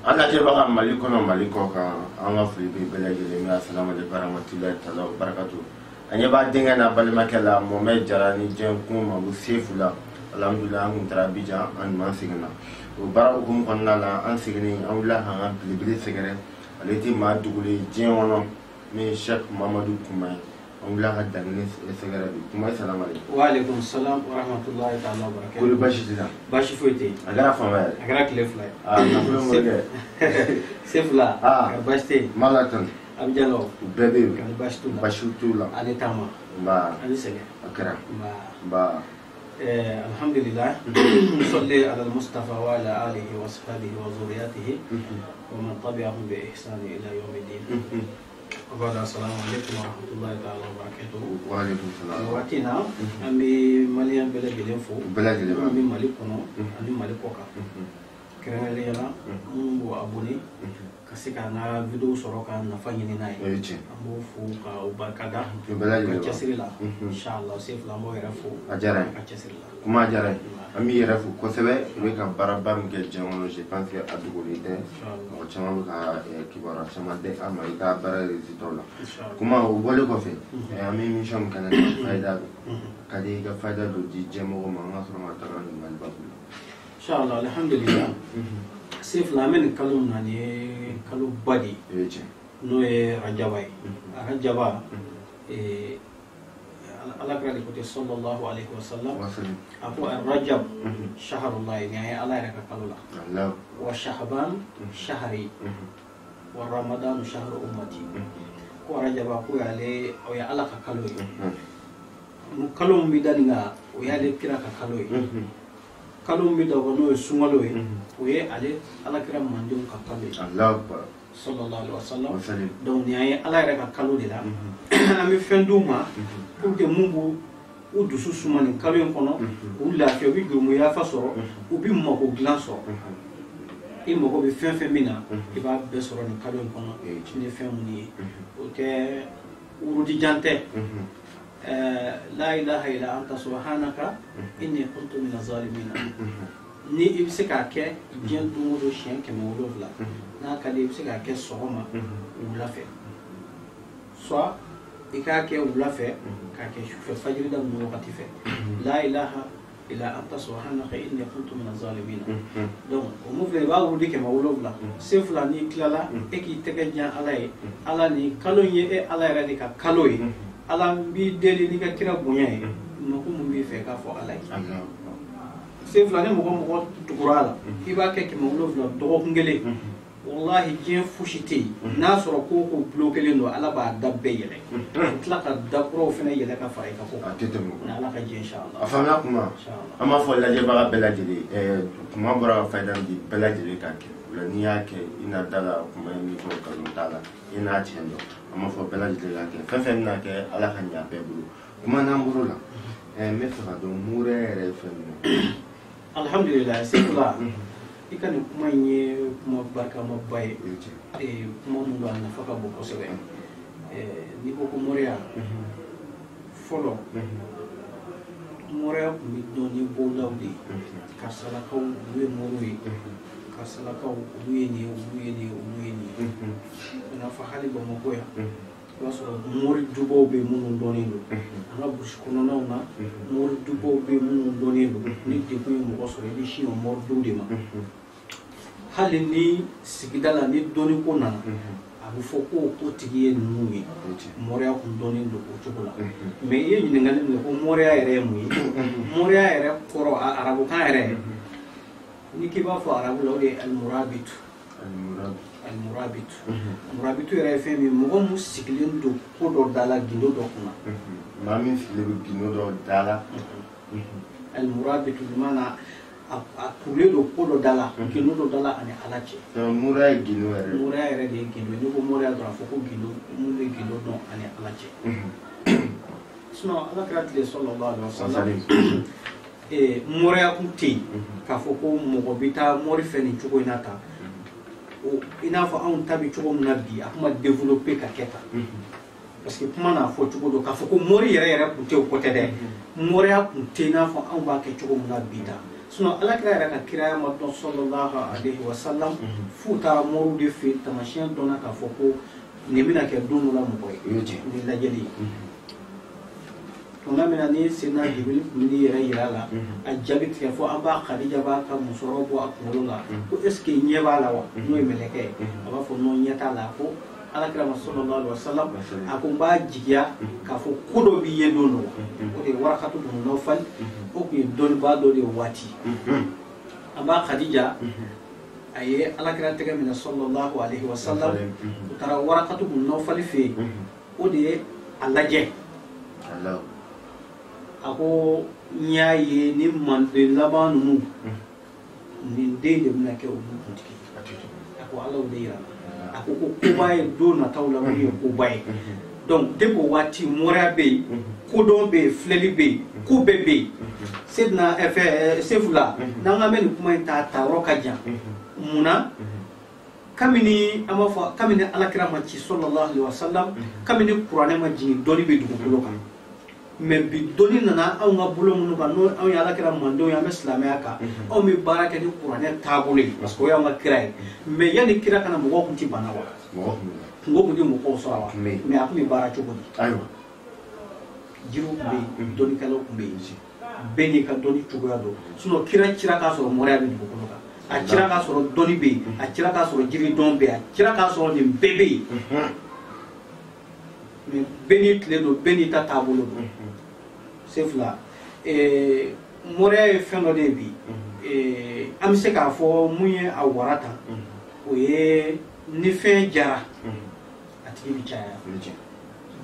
An lajɛbaga Mali kɔnɔ, Mali kɔ kan, an ka foli bɛ bɛɛ lajɛlen ye. Asalamu aleykum warahmatulahi taala wa barakatu. An ɲɛ b'a denkɛ n'a balimakɛ la, Mohamed Jara ni diɲɛ kun Mabu Sefu la. Alhamdulilah, an kun taara Abidjan, an ɲuman seginna. O baara hukumu kɔnɔna la, an seginnen, an wulila k'an ka belebele sɛgɛrɛ. Ale tɛ maa dogolen diɲɛ kɔnɔ, min ye Cheikh Mamadu Kuma ye. An wulila ka dankelen sɛgɛrɛ bi. Kuma ye, salamu aleykum. Wa aleykum salam wa rahmatulahi taala wa barakatuh. Kori baasi t'i la? Baasi foyi tɛ yen. A kɛra fama yɛrɛ. A kɛra tile 2 ye. Aa, nafolo morikɛ. Sefula. Ah. Kari baasi tɛ yen? N b'a la tanu. Abidjan la o? U bɛɛ bɛ yen. Kari baasi t'u la? Baasi t'u la. Ale taama. Nba. Ani sɛgɛn. A kɛra. Nba. Nba. Alhamdulillah, salli ala al-Mustafa wa ala alihi wa sahbihi wa zuriyatihi wa man tabi'ahum bi ihsani ila yawmi din. Wa ba'da, assalamu alaikum wa rahmatullahi ta'ala wa barakatuh. Wa aleykum salam. Nin waati in na, an bɛ maliyɛn bɛɛ lajɛlen fo. U bɛɛ lajɛlen. Minnu bɛ Mali kɔnɔ ani Mali kɔ kan. Kɛrɛnkɛrɛnnenya la, minnu b'u abonné ka se k'an ka vidéo sɔrɔ ka nafa ɲini n'a ye. O ye tiɲɛ. An b'o fo ka o barika da. U bɛɛ lajɛlen. Ka cɛsiri la. Inshallah, Sefula, an b'o yɛrɛ fo. A diyara n ye. Ka cɛsiri la. Kuma diyara n ye. An b'i yɛrɛ fo kosɛbɛ. I bɛ ka baaraba min kɛ diɲɛ kɔnɔ, je pense que a dogolen tɛ. Mɔgɔ caman bɛ ka kibaruya caman di an ma i ka baara résultat la. Inshallah. Kuma o bɔlen kɔfɛ, an bɛ émission min kɛnɛ kan, fayida don. Ka di i ka fayida dɔ di diɲɛmɔgɔ ma, an ka sɔrɔ ka taga nin Mali babu la. Inshallah, alhamdulillah. Sefula, an bɛ nin kalo min na, nin ye kalo ba de ye. O ye tiɲɛ. N'o ye Rajaba ye. Rajaba, Ala kira de ko ten, sallallahu alaihi wa sallam. Wa salam. A ko Rajab shahrullah, nin ye Ala yɛrɛ ka kalo la. Allah. Wa Shahban shahri wa Ramadan shahru ummati. Ko Rajaba ko y'ale, o ye Ala ka kalo ye. Kalo min bɛ da nin kan, o y'ale kira ka kalo ye. Kalo min bɛ da o kan, n'o ye sunkalo ye, o ye ale Ala kira mandenw ka kalo ye. Allah akbar. Sallallahu alaihi wa sallam. Wa salam. Donc nin y'an ye Ala yɛrɛ ka kalo de la. An bɛ fɛn d'u ma pour que mun b'u u dusu suma nin kalo in kɔnɔ, k'u lafiya, u bɛ jurumu yafa sɔrɔ, u bɛ mako dilan sɔrɔ. I mago bɛ fɛn fɛn min na, i b'a bɛɛ sɔrɔ nin kalo in kɔnɔ. Ni fɛn minnu ye, o tɛ wurudijan tɛ. La ilaha illa anta subhanaka inni kuntu mina zalimina. Ni i bɛ se k'a kɛ diɲɛ don o don siɲɛ 700, n'a ka di i bɛ se k'a kɛ sɔgɔma, wula fɛ, soit i k'a kɛ wula fɛ, k'a kɛ sufɛ fajiri daminɛ wagati fɛ. La ilaha illa anta subhanaka inni kuntu mina zalimina. Donc o mun filɛ, i b'a wurudi 700. Sefula, n'i tilala, e k'i tɛgɛ jan Ala ye. Ala, nin kalo in ye e Ala yɛrɛ de ka kalo ye. Ala, n b'i deli n'i ka kira bonya ye, mako mun b'i fɛ, i k'a fɔ Ala ye. Allah akbar. Sefula, ni mɔgɔ mɔgɔ tugura a la, i b'a kɛ 700 dɔgɔkun kelen, wallahi diɲɛ fosi tɛ yen n'a sɔrɔ ko ko bloqué don, Ala b'a da bɛɛ yɛlɛ ka tila ka da kuraw fana yɛlɛ ka fara i ka ko A kan. tɛ tɛmɛ o Ni kan. Ala ka jɛ, inshallah. A faamuya kuma. Inshallah. An b'a fɔ lajɛbaga bɛɛ lajɛlen, kuma bɔra ka fayida min di, bɛɛ lajɛlen k'a kɛ. O la n'i y'a kɛ, i n'a da la kuma ye min fɔ, nkalon t'a la, i n'a tiɲɛ dɔn. An b'a fɔ bɛɛ lajɛlen k'a kɛ. Fɛn fɛn bɛna kɛ, Ala ka ɲa bɛɛ bolo. Kuma n'an bolo la, n bɛ fɛ ka dɔn moriya yɛrɛ ye fɛn jumɛn ye? Alhamdulillah, Sefula, i ka nin kuma in ye kuma barikamaba ye. O ye tiɲɛ. Kuma mun don, a nafa ka bon kosɛbɛ. N'i ko ko moriya, fɔlɔ moriya tun bɛ dɔn ni bondaw de ye. Karisalakaw, olu ye moriw ye. Karisalakaw, olu ye nin ye, olu ye nin ye, olu ye nin ye. I n'a fɔ hali Bamakɔ yan, i b'a sɔrɔ mori dubaw bɛ yen minnu dɔnnen don. An ka burusi kɔnɔnaw na, mori dubaw bɛ yen minnu dɔnnen don. Ni degun ye mɔgɔ sɔrɔ, i bɛ sin o mori du de ma. Hali ni sigida la, ni dɔnniko nana, a bɛ fɔ ko o tigi ye ninnu ye. O ye tiɲɛ. Moriya kun dɔnnen don o cogo la. Mais i ye ɲininkali min kɛ ko moriya yɛrɛ ye mun ye, moriya yɛrɛ kɔrɔ a arabukan yɛrɛ, ni k'i b'a fɔ arabu la, o de ye almurabitu. Al-murad. Almurabitu. Murabitu yɛrɛ ye fɛn min ye, mɔgɔ mun sigilen don ko dɔ da la, gindo dɔ kunna. Maa min sigilen bɛ gindo dɔ da la. Almurabitu bi maana a kurulen don ko dɔ da la, gindo dɔ da la ani Ala cɛ. Donc moriya ye gindo yɛrɛ ye. Moriya yɛrɛ de ye gindo ye. N'i ko moriya dɔrɔn, a fɔ ko gindo, mun bɛ gindo dɔn ani Ala cɛ. Sinon Ala kira tile, sallallahu alaihi wasallam, moriya kun tɛ yen k'a fɔ ko mɔgɔ bɛ taa mori fɛ nin cogo in na tan. O i n'a fɔ anw ta bɛ cogo min na bi, a kuma développer ka kɛ tan, parce que kuma n'a fɔ cogo don. K'a fɔ ko mori yɛrɛ yɛrɛ kun tɛ, o ko tɛ dɛ. Moriya kun tɛ i n'a fɔ anw b'a kɛ cogo min na bi tan. Sinon ala kira yɛrɛ ka kiraya ma dɔn sallallahu alaihi wa sallam f'u taara moriw de fɛ yen taamasiyɛn dɔnna k'a fɔ ko nin bɛna kɛ don dɔ la mɔgɔ ye ni lajɛli ye. Tuma min na ni Seydina Jibiri tun bɛ n'i yɛrɛ yira a la a jaabi tigɛ fɔ an b'a Khadija b'a ka musɔrɔ bɔ a kunkolo la ko est ce que ɲɛ b'a la wa n'o ye mɛlɛkɛ ye a b'a fɔ non ɲɛ t'a la ko ala kira ma sallallahu alaihi wa sallam a ko n b'a jigiya k'a fɔ ko dɔ b'i ye don dɔ la o de ye Warakatu bunu Nawfal o tun ye dɔnnibaa dɔ de ye waati an b'a Khadija a ye ala kira tɛgɛ minɛ sallallahu alaihi wa sallam u taara Warakatu bunu Nawfal fɛ yen o de ye a lajɛ a ko n y'a ye ni manden laban ninnu nin den de bɛna kɛ olu kuntigi a ko ala y'o de yira a ko ko koba ye don nataw la mun ye koba ye donc depuis o waati moriya bɛ yen kodɔn bɛ yen filɛli bɛ yen ko bɛɛ bɛ yen Seydina Sefula n'an k'an bɛ nin kuma in ta yɔrɔ ka jan munna kabini an b'a fɔ kabini alakira ma ci sallallahu alaihi wa sallam kabini kuranɛ ma jigin dɔnni bɛ dugukolo kan mais bi dɔnni nana anw ka bolo minnu kan n'o anw ye alakira mandenw ye an bɛ silamɛya kan anw bɛ baara kɛ ni kuranɛ taabolo ye parce que o y'anw ka kira ye mais yanni kira kana mɔgɔw tun tɛ bana wa kungo tun tɛ mɔgɔw sɔrɔ wa mais a tun bɛ baara cogo di jiriw tun bɛ yen dɔnnikɛlaw tun bɛ yen bɛɛ n'i ka dɔnni cogoya don sinon kira cira k'a sɔrɔ moriya bɛ dugukolo kan a cira k'a sɔrɔ dɔnni bɛ yen a cira k'a sɔrɔ jiridɔn bɛ yen a cira k'a sɔrɔ nin bɛɛ bɛ yen mais bɛɛ n'i tile don bɛɛ n'i ta taabolo don Sefula moriya ye fɛn dɔ de ye bi an bɛ se k'a fɔ mun ye a wara tan o ye ni fɛn jara a tigi bɛ caya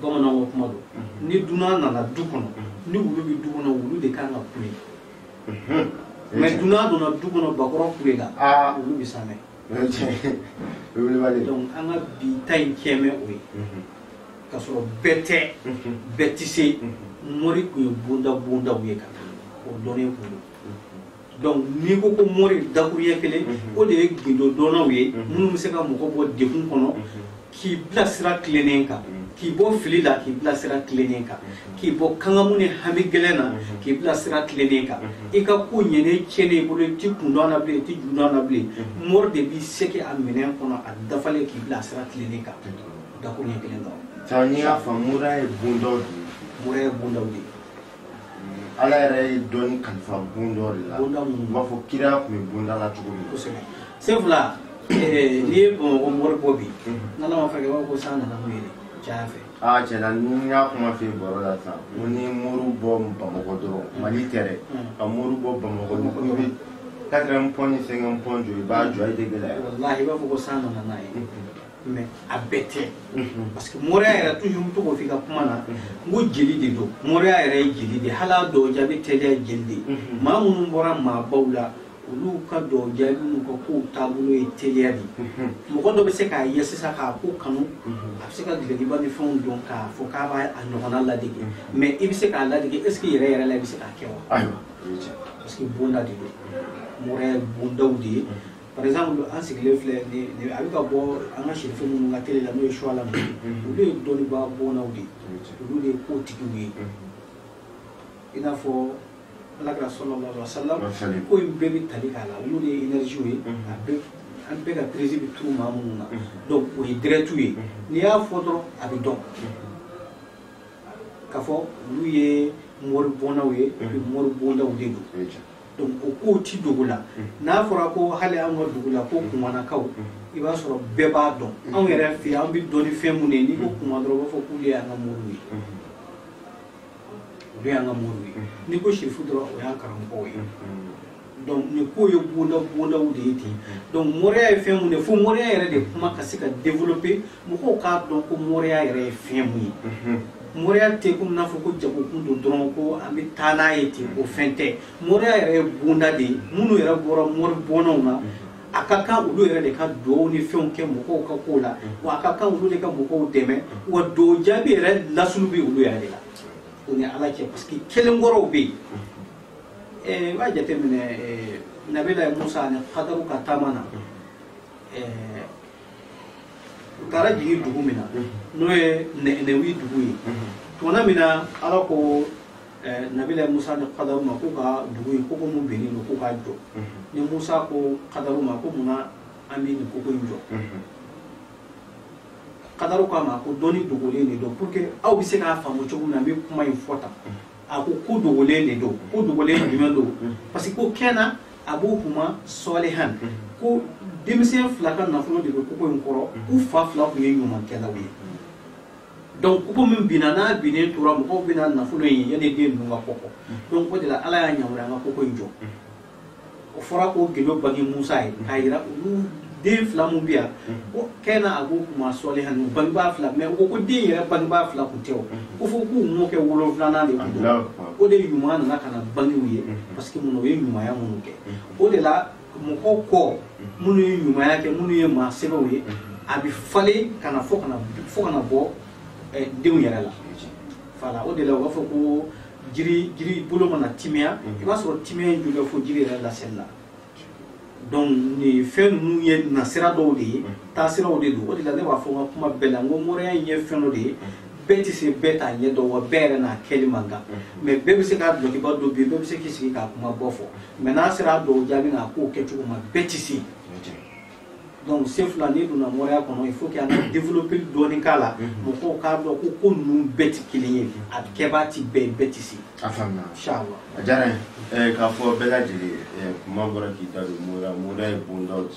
bamananw ka kuma don ni dunan nana du kɔnɔ ni wulu bɛ du kɔnɔ wulu de kan ka kule mais dunan donna du kɔnɔ bakɔrɔ kule la wulu bɛ sanmɛ donc an ka bi ta in kɛmɛ o ye k'a sɔrɔ bɛɛ tɛ bɛɛ tɛ se mori tun ye bonda bondaw ye ka taa o dɔnnen kun don donc n'i ko ko mori dakuruɲɛ kelen o de ye gindo dɔnnaw ye minnu bɛ se ka mɔgɔ bɔ degun kɔnɔ k'i bila sira tilennen kan k'i bɔ fili la k'i bila sira tilennen kan k'i bɔ kangamu ni hami gɛlɛn na k'i bila sira tilennen kan i ka ko ɲɛnen tiɲɛnen i bolo i ti kun dɔn na bilen i ti ju dɔn na bilen mori de b'i sɛgɛ a minɛn kɔnɔ a dafalen k'i bila sira tilennen kan dakuruɲɛ kelen dɔrɔn. N'i y'a faamu moriya ye bondaw de ye. Moriya ye bondaw de ye. Ala yɛrɛ ye dɔnni kalifa bondaw de la. Bonda minnu. U b'a fɔ kira tun bɛ bonda la cogo min. Kosɛbɛ. Sefula n'i ye Bamakɔ mori bɔ bi n'Ala ma fɛn kɛ i b'a fɔ ko san nana n'u ye dɛ caya fɛ. Aa tiɲɛ na ni n y'a kuma f'i ye baro la sisan ko ni mori bɔ Bamakɔ dɔrɔn Mali tɛ dɛ ka mori bɔ Bamakɔ i bɛ 4e pont ni 5e pont jɔ i b'a jɔ i tɛ gɛlɛya. Walahi i b'a fɔ ko san nana n'a ye. Mais a bɛɛ tɛ parce que moriya yɛrɛ toujours n bɛ to k'o f'i ka kuma na n ko jeli de don moriya yɛrɛ ye jeli de ye hali a dɔw jaabi teliya ye jeli de ye maa minnu bɔra maabaw la olu ka dɔw jaabi n'u ka kow taabolo ye teliya de ye mɔgɔ dɔ bɛ se k'a ye sisan k'a ko kanu a bɛ se ka dulɔkiba ni fɛnw don k'a fɔ k'a b'a a ɲɔgɔnna ladege mais i bɛ se k'a ladege est ce que yɛrɛ yɛrɛ la i bɛ se k'a kɛ wa parce que bonda de don moriya ye bondaw de ye. Par exemple, an sigilen filɛ ni a bɛ ka bɔ an ka sirife minnu ka télé la n'o ye Suwala ninnu olu ye dɔnnibaa bɔnnaw de ye olu de ye kotigiw ye i n'a fɔ alakira sallallahu alaihi wa sallam ko in bɛɛ bɛ tali k'a la olu de ye énergie ye a bɛɛ an bɛɛ ka prise bɛ turu maa minnu na donc o ye direct ye n'i y'a fɔ dɔrɔn a bɛ dɔn k'a fɔ olu ye mori bɔnnaw ye et puis mori bondaw de don. Donc o kow ti dogo la n'a fɔra ko hali an ka dugu la ko kumanakaw i b'a sɔrɔ bɛɛ b'a dɔn anw yɛrɛ fɛ yen an bɛ dɔn ni fɛn mun ye n'i ko kuma dɔrɔn u b'a fɔ k'olu y'an ka moriw ye olu y'an ka moriw ye n'i ko sirifu dɔrɔn o y'an karamɔgɔw ye donc nin ko ye bonda bondaw de ye ten donc moriya ye fɛn mun ye fo moriya yɛrɛ de kuma ka se ka développer mɔgɔw k'a dɔn ko moriya yɛrɛ ye fɛn mun ye. Moriya tɛ komi n'a fɔ ko jagokun don dɔrɔn ko an bɛ taa n'a ye ten o fɛn tɛ moriya yɛrɛ ye bonda de ye minnu yɛrɛ bɔra mori bɔnnaw na a ka kan olu yɛrɛ de ka duwawu ni fɛnw kɛ mɔgɔw ka kow la wa a ka kan olu de ka mɔgɔw dɛmɛ wa duwawu jaabi yɛrɛ lasulu bɛ olu yɛrɛ de la o ni Ala cɛ parce que kelenkɔrɔw bɛ yen i b'a jateminɛ Nabila Musa ani Kadaru ka taama na u taara jigin dugu min na n'o ye Nɛnɛwi dugu ye tuma min na Ala ko Nabila Musa ni Kadaru ma k'u ka dugu in koko mun binnen don k'u k'a jɔ. Ni Musa ko Kadaru ma ko munna an bɛ nin koko in jɔ. Kadaru k'a ma ko dɔnni dogolen de don pour que aw bɛ se k'a faamu cogo min na n bɛ kuma in fɔ tan. A ko ko dogolen de don, ko dogolen jumɛn don? Parce que ko kɛna a b'o kuma sɔlihan ko denmisɛn fila ka nafolo de bɛ koko in kɔrɔ, u fa fila tun ye ɲumankɛlaw ye. Donc koko min binna n'a binnen tora mɔgɔw bɛna nafolo in ye yanni den ninnu ka kɔkɔ. Donc o de la Ala y'a yamaruya an ka koko in jɔ. O fɔra k'o gindo bange Musa ye k'a yira olu den fila mun bɛ yan ko kɛna a b'o kuma sɔlihan bangebaa fila, mais u ko ko den yɛrɛ bangebaa fila kun tɛ o, ko fo k'u mɔkɛ 7nan de kun don. O de ɲuman nana ka na bange u ye parce que mun o ye ɲumanya minnu kɛ. O de la mɔgɔw kɔ minnu ye ɲumanya kɛ, minnu ye maa sɛbɛw ye, a bɛ falen ka na fo ka na bɔ denw yɛrɛ la. Voilà, o de la u b'a fɔ ko jiri bolo mana timiya, i b'a sɔrɔ timiya in joli fo jiri yɛrɛ laseli la. Donc nin fɛn ninnu ye nasira dɔw de ye, taasiraw de don. O de la ne b'a fɔ n ka kuma bɛɛ la n ko moriya in ye fɛn dɔ de ye, bɛɛ tɛ se bɛɛ t'a ɲɛ dɔn wa bɛɛ yɛrɛ n'a kɛli man kan. Mais bɛɛ bɛ se k'a dulɔkiba don bi, bɛɛ bɛ se k'i sigi k'a kuma bɔ fɔ, mais n'a sera a dɔw jaabi n'a k'o kɛcogo ma bɛɛ tɛ se. Donc sen fila n'i donna moriya kɔnɔ, il faut que an ka développer dɔɔni k'a la, mɔgɔw k'a dɔn ko ko ninnu bɛɛ tɛ kelen ye, a kɛbaa ti bɛɛ ye, bɛɛ tɛ se. A faamuna. Inchallah. A diyara n ye. K'a fɔ bɛɛ lajɛlen kuma bɔra k'i da don moriya, moriya ye bondaw di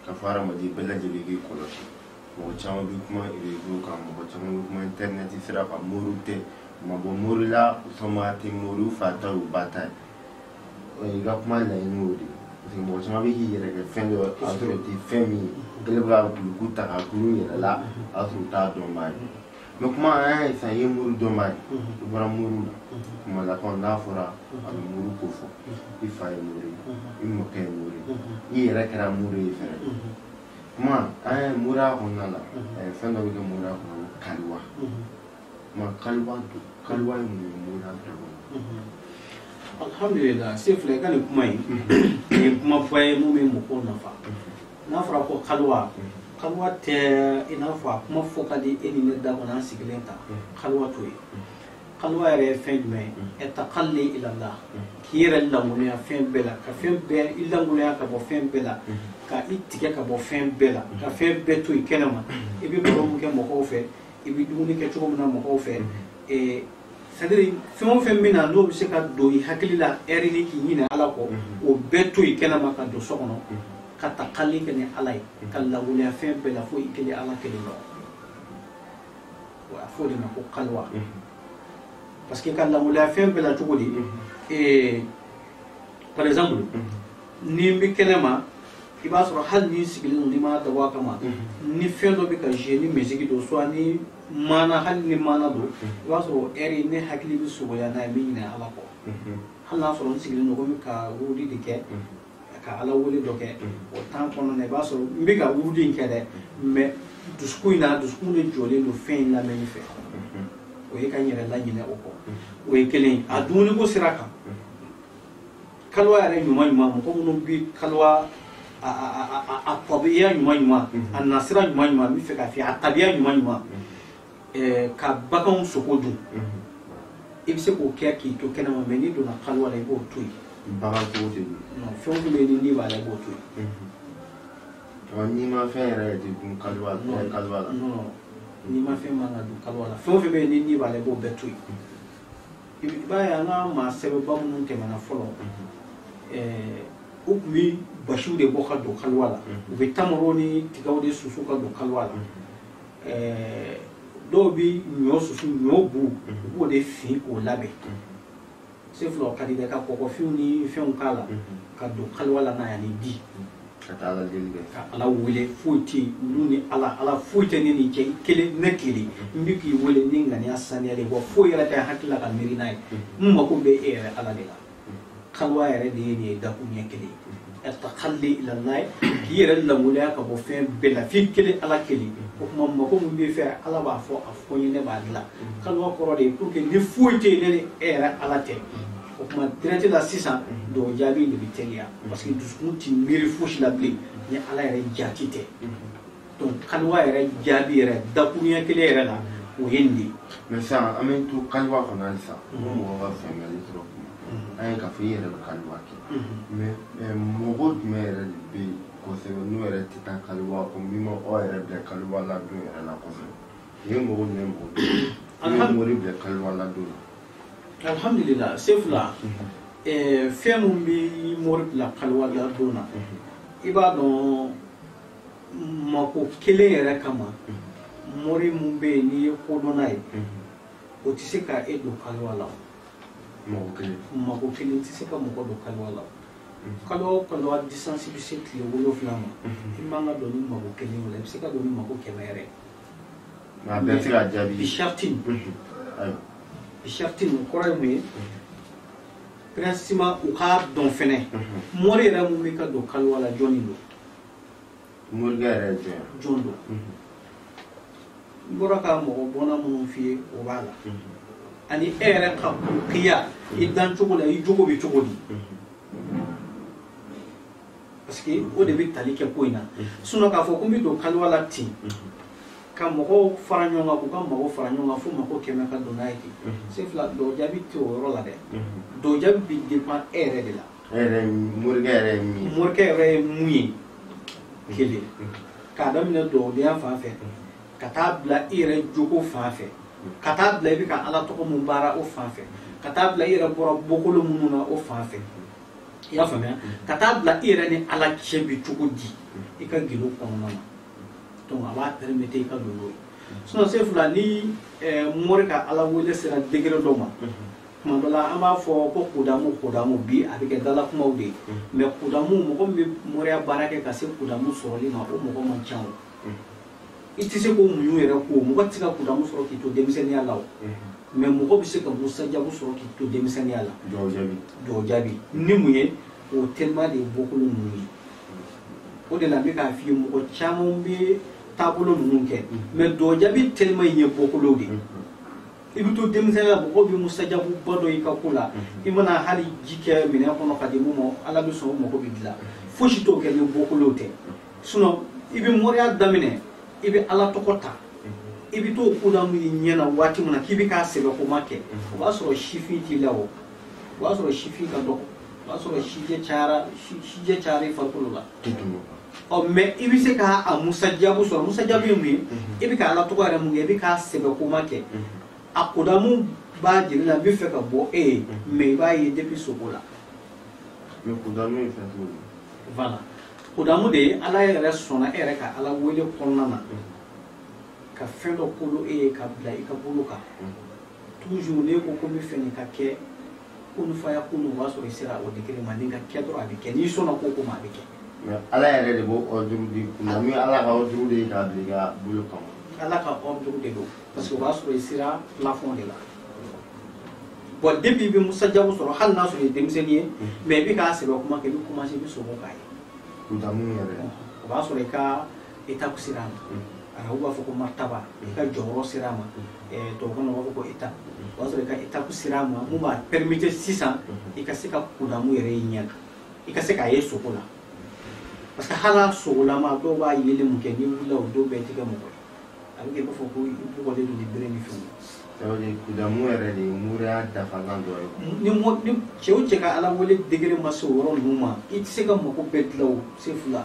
k'a fɔ hadamaden bɛɛ lajɛlen k'i kɔlɔsi. Mɔgɔ caman bɛ kuma réseau kan, mɔgɔ caman bɛ kuma internet sira kan, moriw tɛ, u ma bɔ mori la, u sɔnma tɛ mori, u fa ta u ba ta ye. I ka kuma laɲini y'o de ye. Parce que mɔgɔ caman bɛ k'i yɛrɛ kɛ fɛn dɔ ye, a sɔrɔ o tɛ fɛn min ye, kɛlen bɛ ka kuluku ta k'a kuru yɛrɛ la, a sɔrɔ u t'a dɔnbaa ye. Mais kuma an y'a ye sisan, i ye mori dɔnbaa ye, i bɔra moriw la, kumalakaw n'a fɔra a bɛ mori ko fɔ, i fa ye mori ye, i mɔkɛ ye mori ye, i yɛrɛ kɛra mori ye fɛnɛ. Kuma an ye moriya kɔnɔna la, fɛn dɔ bɛ kɛ moriya kɔnɔ ko kaliwa. Kuma kaliwa don, kaliwa ye mun ye moriya kɔnɔ? Alhamdulillah, se filɛ i ka nin kuma in, nin ye kumaba ye mun bɛ mɔgɔw nafa. N'a fɔra ko kaliwa, kaliwa tɛ i n'a fɔ a kuma fɔ ka di e ni ne da kɔnɔ an sigilen ta, kaliwa t'o ye. Kaliwa yɛrɛ ye fɛn jumɛn ye? Takalli ilallah, k'i yɛrɛ lankolonya fɛn bɛɛ la, ka fɛn bɛɛ i lankolonya ka bɔ fɛn bɛɛ la, ka i tigɛ ka bɔ fɛn bɛɛ la, ka fɛn bɛɛ to i kɛnɛ ma. I bɛ baro min kɛ mɔgɔw fɛ, i bɛ dumuni kɛ cogo min na mɔgɔw fɛ, c'est-à-dire fɛn o fɛn bɛ na n'o bɛ se ka don i hakili la ɛri ni k'i ɲinɛ Ala kɔ, o bɛɛ to i kɛnɛ ma ka don so kɔnɔ, ka takalli kɛ ni Ala ye, ka lankolonya fɛn bɛɛ la fo i kelen Ala kelen dɔrɔn. A fɔ o de ma ko kaliwa. Parce que ka lankolonya fɛn bɛɛ la cogo di? Par exemple, ni n bɛ kɛnɛ ma, i b'a sɔrɔ hali n'i sigilen don n'i m'a dabɔ a kama, ni fɛn dɔ bɛ ka jouer ni musique don, soit ni maana, hali ni maana don, i b'a sɔrɔ ɛri ne hakili bɛ sogoya n'a ye, n bɛ ɲinɛ Ala kɔ. Hali n'a sɔrɔ n sigilen don ko n bɛ ka wurudi de kɛ, ka Ala wele dɔ kɛ, o temps kɔnɔna na i b'a sɔrɔ n bɛ ka wurudi in kɛ dɛ, mais dusukun in na, dusukun de jɔlen don fɛn in lamɛnni fɛ. O ye ka n yɛrɛ laɲinɛ o kɔ. O ye kelen ye. A dumuniko sira kan, kaliwa yɛrɛ ɲuman ɲuman, mɔgɔ minnu bɛ kaliwa a tabiya ɲuman ɲuman, a nasira ɲuman ɲuman, n bɛ fɛ k'a f'i ye, a tabiya ɲuman ɲuman, ka baganw sogo dun, i bɛ se k'o kɛ k'i to kɛnɛma, mais n'i donna kaliwa la i b'o to yen. Bagan sogo tɛ dun? Non, fɛn o fɛn bɛ yen ni b'a la i b'o to yen. N'i ma fɛn yɛrɛ tɛ dun kaliwa la? Non, n'i ma fɛn man ka dun kaliwa la, fɛn o fɛn bɛ yen ni b'a la i b'o bɛɛ to yen. I b'a ye an ka maa sɛbɛnba minnu tɛmɛna fɔlɔ, u tun bɛ basiw de bɔ ka don kaliwa la, u bɛ tamaro ni tigaw de susu ka don kaliwa la, dɔw bɛ ɲɔ susu, ɲɔ bu, u b'o de fin k'o labɛn. Se fila o ka di dɛ, ka kɔkɔfinw ni fɛnw k'a la ka don kaliwa la n'a yanni di. Ka taa Ala deli kɛ. Ka Ala wele, foyi tɛ yen olu ni Ala, Ala foyi tɛ ne ni cɛ, kelen ne kelen, n bɛ k'i wele ni ŋaniya saniyalen, wa foyi yɛrɛ tɛ hakili la ka miiri n'a ye, n mako bɛ e yɛrɛ Ala de la. Kaliwa yɛrɛ de ye nin ye dakun ɲɛ kelen ye. Takalli ilallah, k'i yɛrɛ lankolonya ka bɔ fɛn bɛɛ la f'i kelen Ala kelen. O tuma mako min b'i fɛ Ala b'a fɔ a fɔ n ye, ne b'a dilan. Kaliwa kɔrɔ de ye pour que ni foyi tɛ yen ne ni e yɛrɛ Ala tɛ. O tuma direct la sisan dɔw jaabi de bɛ teliya, parce que dusukun ti miiri fosi la bilen ni Ala yɛrɛ jaati tɛ. Donc kaliwa yɛrɛ jaabi yɛrɛ dakuruɲɛ kelen yɛrɛ la, O ye nin de ye. Mais sisan an bɛ to kaliwa kɔnɔ halisa, ko mɔgɔ ka faamuyali sɔrɔ kuma an ye k'a fɔ i yɛrɛ bɛ kaliwa kɛ, mais mɔgɔ jumɛn yɛrɛ de bɛ yen kosɛbɛ n'u yɛrɛ tɛ taa kaliwa kɔ, min ma aw yɛrɛ bila kaliwa ladon yɛrɛ la kosɛbɛ? U ye mɔgɔ jumɛn mɔgɔ n'u ye mori bila kaliwa ladon na? Alhamdulillah, Sefula, fɛn min bɛ mori bila kaliwa ladon na, i b'a dɔn mako kelen yɛrɛ kama, mori mun bɛ yen n'i ye kodɔnna ye, o tɛ se ka e don kaliwa la. Mako kelen. Mako kelen tɛ se ka mɔgɔ don kaliwa la. Kalo o kalo distance bɛ se tile 7 ma, i man ka don ni mako kelen o la, i bɛ se ka don ni mako 100 yɛrɛ. Mais a bɛɛ bɛ se ka jaabi. Bi sariti. Bi sariti o kɔrɔ ye mun ye? Principalement u k'a dɔn fɛnɛ, mori yɛrɛ mun bɛ ka don kaliwa la, jɔnni don? Morikɛ yɛrɛ ye jɔn ye? Jɔn don? N bɔra ka mɔgɔ bɔnna minnu f'i ye, o b'a la. Ani e yɛrɛ ka kurukiya, i dancogo la, i jogo bɛ cogo di? Parce que o de bɛ tali kɛ ko in na. Sinon k'a fɔ ko n bɛ don kaliwa la ten, ka mɔgɔw fara ɲɔgɔn kan, k'u ka mɔgɔw fara ɲɔgɔn kan fo mɔgɔ 100 ka don n'a ye ten. Sefula, dɔw jaabi tɛ o yɔrɔ la dɛ. Dɔw jaabi bɛ dépend e yɛrɛ de la. E yɛrɛ, morikɛ yɛrɛ ye min ye. Morikɛ yɛrɛ ye mun ye? Kelen. K'a daminɛ dɔwdenya fan fɛ, ka taa bila i yɛrɛ jogo fan fɛ, ka taa bila i bɛ ka Ala tɔgɔ mun baara o fan fɛ, ka taa bila i yɛrɛ bɔra bɔkolo minnu na o fan fɛ. I y'a faamuya? Ka taa bila i yɛrɛ ni Ala cɛ bɛ cogo di i ka gindo kɔnɔna na. Donc a b'a permettre i ka don n'o ye. Sinon Sefula, ni mori ka Ala wele sera degré dɔ ma, tuma dɔ la an b'a fɔ ko kodamu kodamu, bi a bɛ kɛ dala kumaw de ye. Mais kodamu, mɔgɔ min bɛ moriya baara kɛ ka se kodamu sɔrɔli ma, o mɔgɔ man ca o. I tɛ se k'o muɲu yɛrɛ ko, mɔgɔ tɛ se ka kodamu sɔrɔ k'i to denmisɛnninya la o. Mais mɔgɔ bɛ se ka musajabu sɔrɔ k'i to denmisɛnninya la. Dɔw jaabi. Dɔw jaabi. Ni mun ye? O tellement de ye bɔkolo ninnu ye. O de la n bɛ k'a f'i ye, mɔgɔ caman bɛ taabolo ninnu kɛ, mais dɔw jaabi tellement ye bɔkolo de ye. I bɛ to denmisɛnninya la, mɔgɔw bɛ musajabuba dɔ i ka ko la, i mana hali ji kɛ minɛn kɔnɔ ka di mun ma, Ala bɛ sɔn o mako bɛ dilan. Fosi t'o kɛ ni bɔkolow tɛ. Sinon i bɛ moriya daminɛ, i bɛ Ala tɔgɔ ta, i bɛ t'o kodamu ye ɲɛ na waati min na k'i bɛ k'a sɛbɛkoma kɛ, o b'a sɔrɔ sifin t'i la o, o b'a sɔrɔ sifin ka dɔgɔ, o b'a sɔrɔ sijɛ cayara, sijɛ cayara i farikolo la. Ɔ mais i bɛ se k'a musajabu sɔrɔ. Musajabu ye mun ye? I bɛ ka Ala tɔgɔ yɛrɛ mun kɛ, i bɛ k'a sɛbɛkoma kɛ. A kodamu b'a jira la n bɛ fɛ ka bɔ e ye, mais i b'a ye depuis sogo la. Mais kodamu ye fɛn sugu jumɛn? Voilà. Kodamu de ye Ala yɛrɛ sɔnna e yɛrɛ ka Ala wele kɔnɔna na, ka fɛn dɔ kolo e ye ka bila i ka bolo kan. Toujours n'e ko ko n bɛ fɛ nin ka kɛ, ko ni fa ya ko nin, o b'a sɔrɔ i sera o degré ma, nin ka kɛ dɔrɔn a bɛ kɛ, n'i sɔnna ko ko ma a bɛ kɛ. Mais Ala yɛrɛ de b'o ordre di kunna, min Ala ka ordre de ye k'a bila i ka bolo kan. Ala ka ordre de don, parce que o b'a sɔrɔ i sera plafond de la. Bon, depuis i bɛ musajabu sɔrɔ, hali n'a sɔrɔ i ye denmisɛnnin ye, mais i bɛ k'a sɛbɛ kuma kɛ, i bɛ commencer i bɛ sogo k'a ye. Kodamu yɛrɛ. O b'a sɔrɔ i ka étape sera a ma. Arabu b'a fɔ ko martaba, i ka jɔyɔrɔ sera a ma. Tubabukan na u b'a fɔ ko étape. O b'a sɔrɔ i ka étape sera a ma, mun b'a permettre sisan i ka se ka kodamu yɛrɛ ye ɲɛ na, i ka se k'a ye sogo la. Parce que hali a sogolama, dɔw b'a yeli mun kɛ, n'i wulila o don bɛɛ tɛ kɛ mɔgɔ ye. A bɛ kɛ i b'a fɔ ko i bugɔlen don ni bere ni fɛnw ye. Ça veut dire kodamu yɛrɛ de ye moriya dafalan dɔ ye. Ni cɛ o cɛ ka Ala wele degré ma se o yɔrɔ ninnu ma, i tɛ se ka mako bɛɛ dilan o Sefula.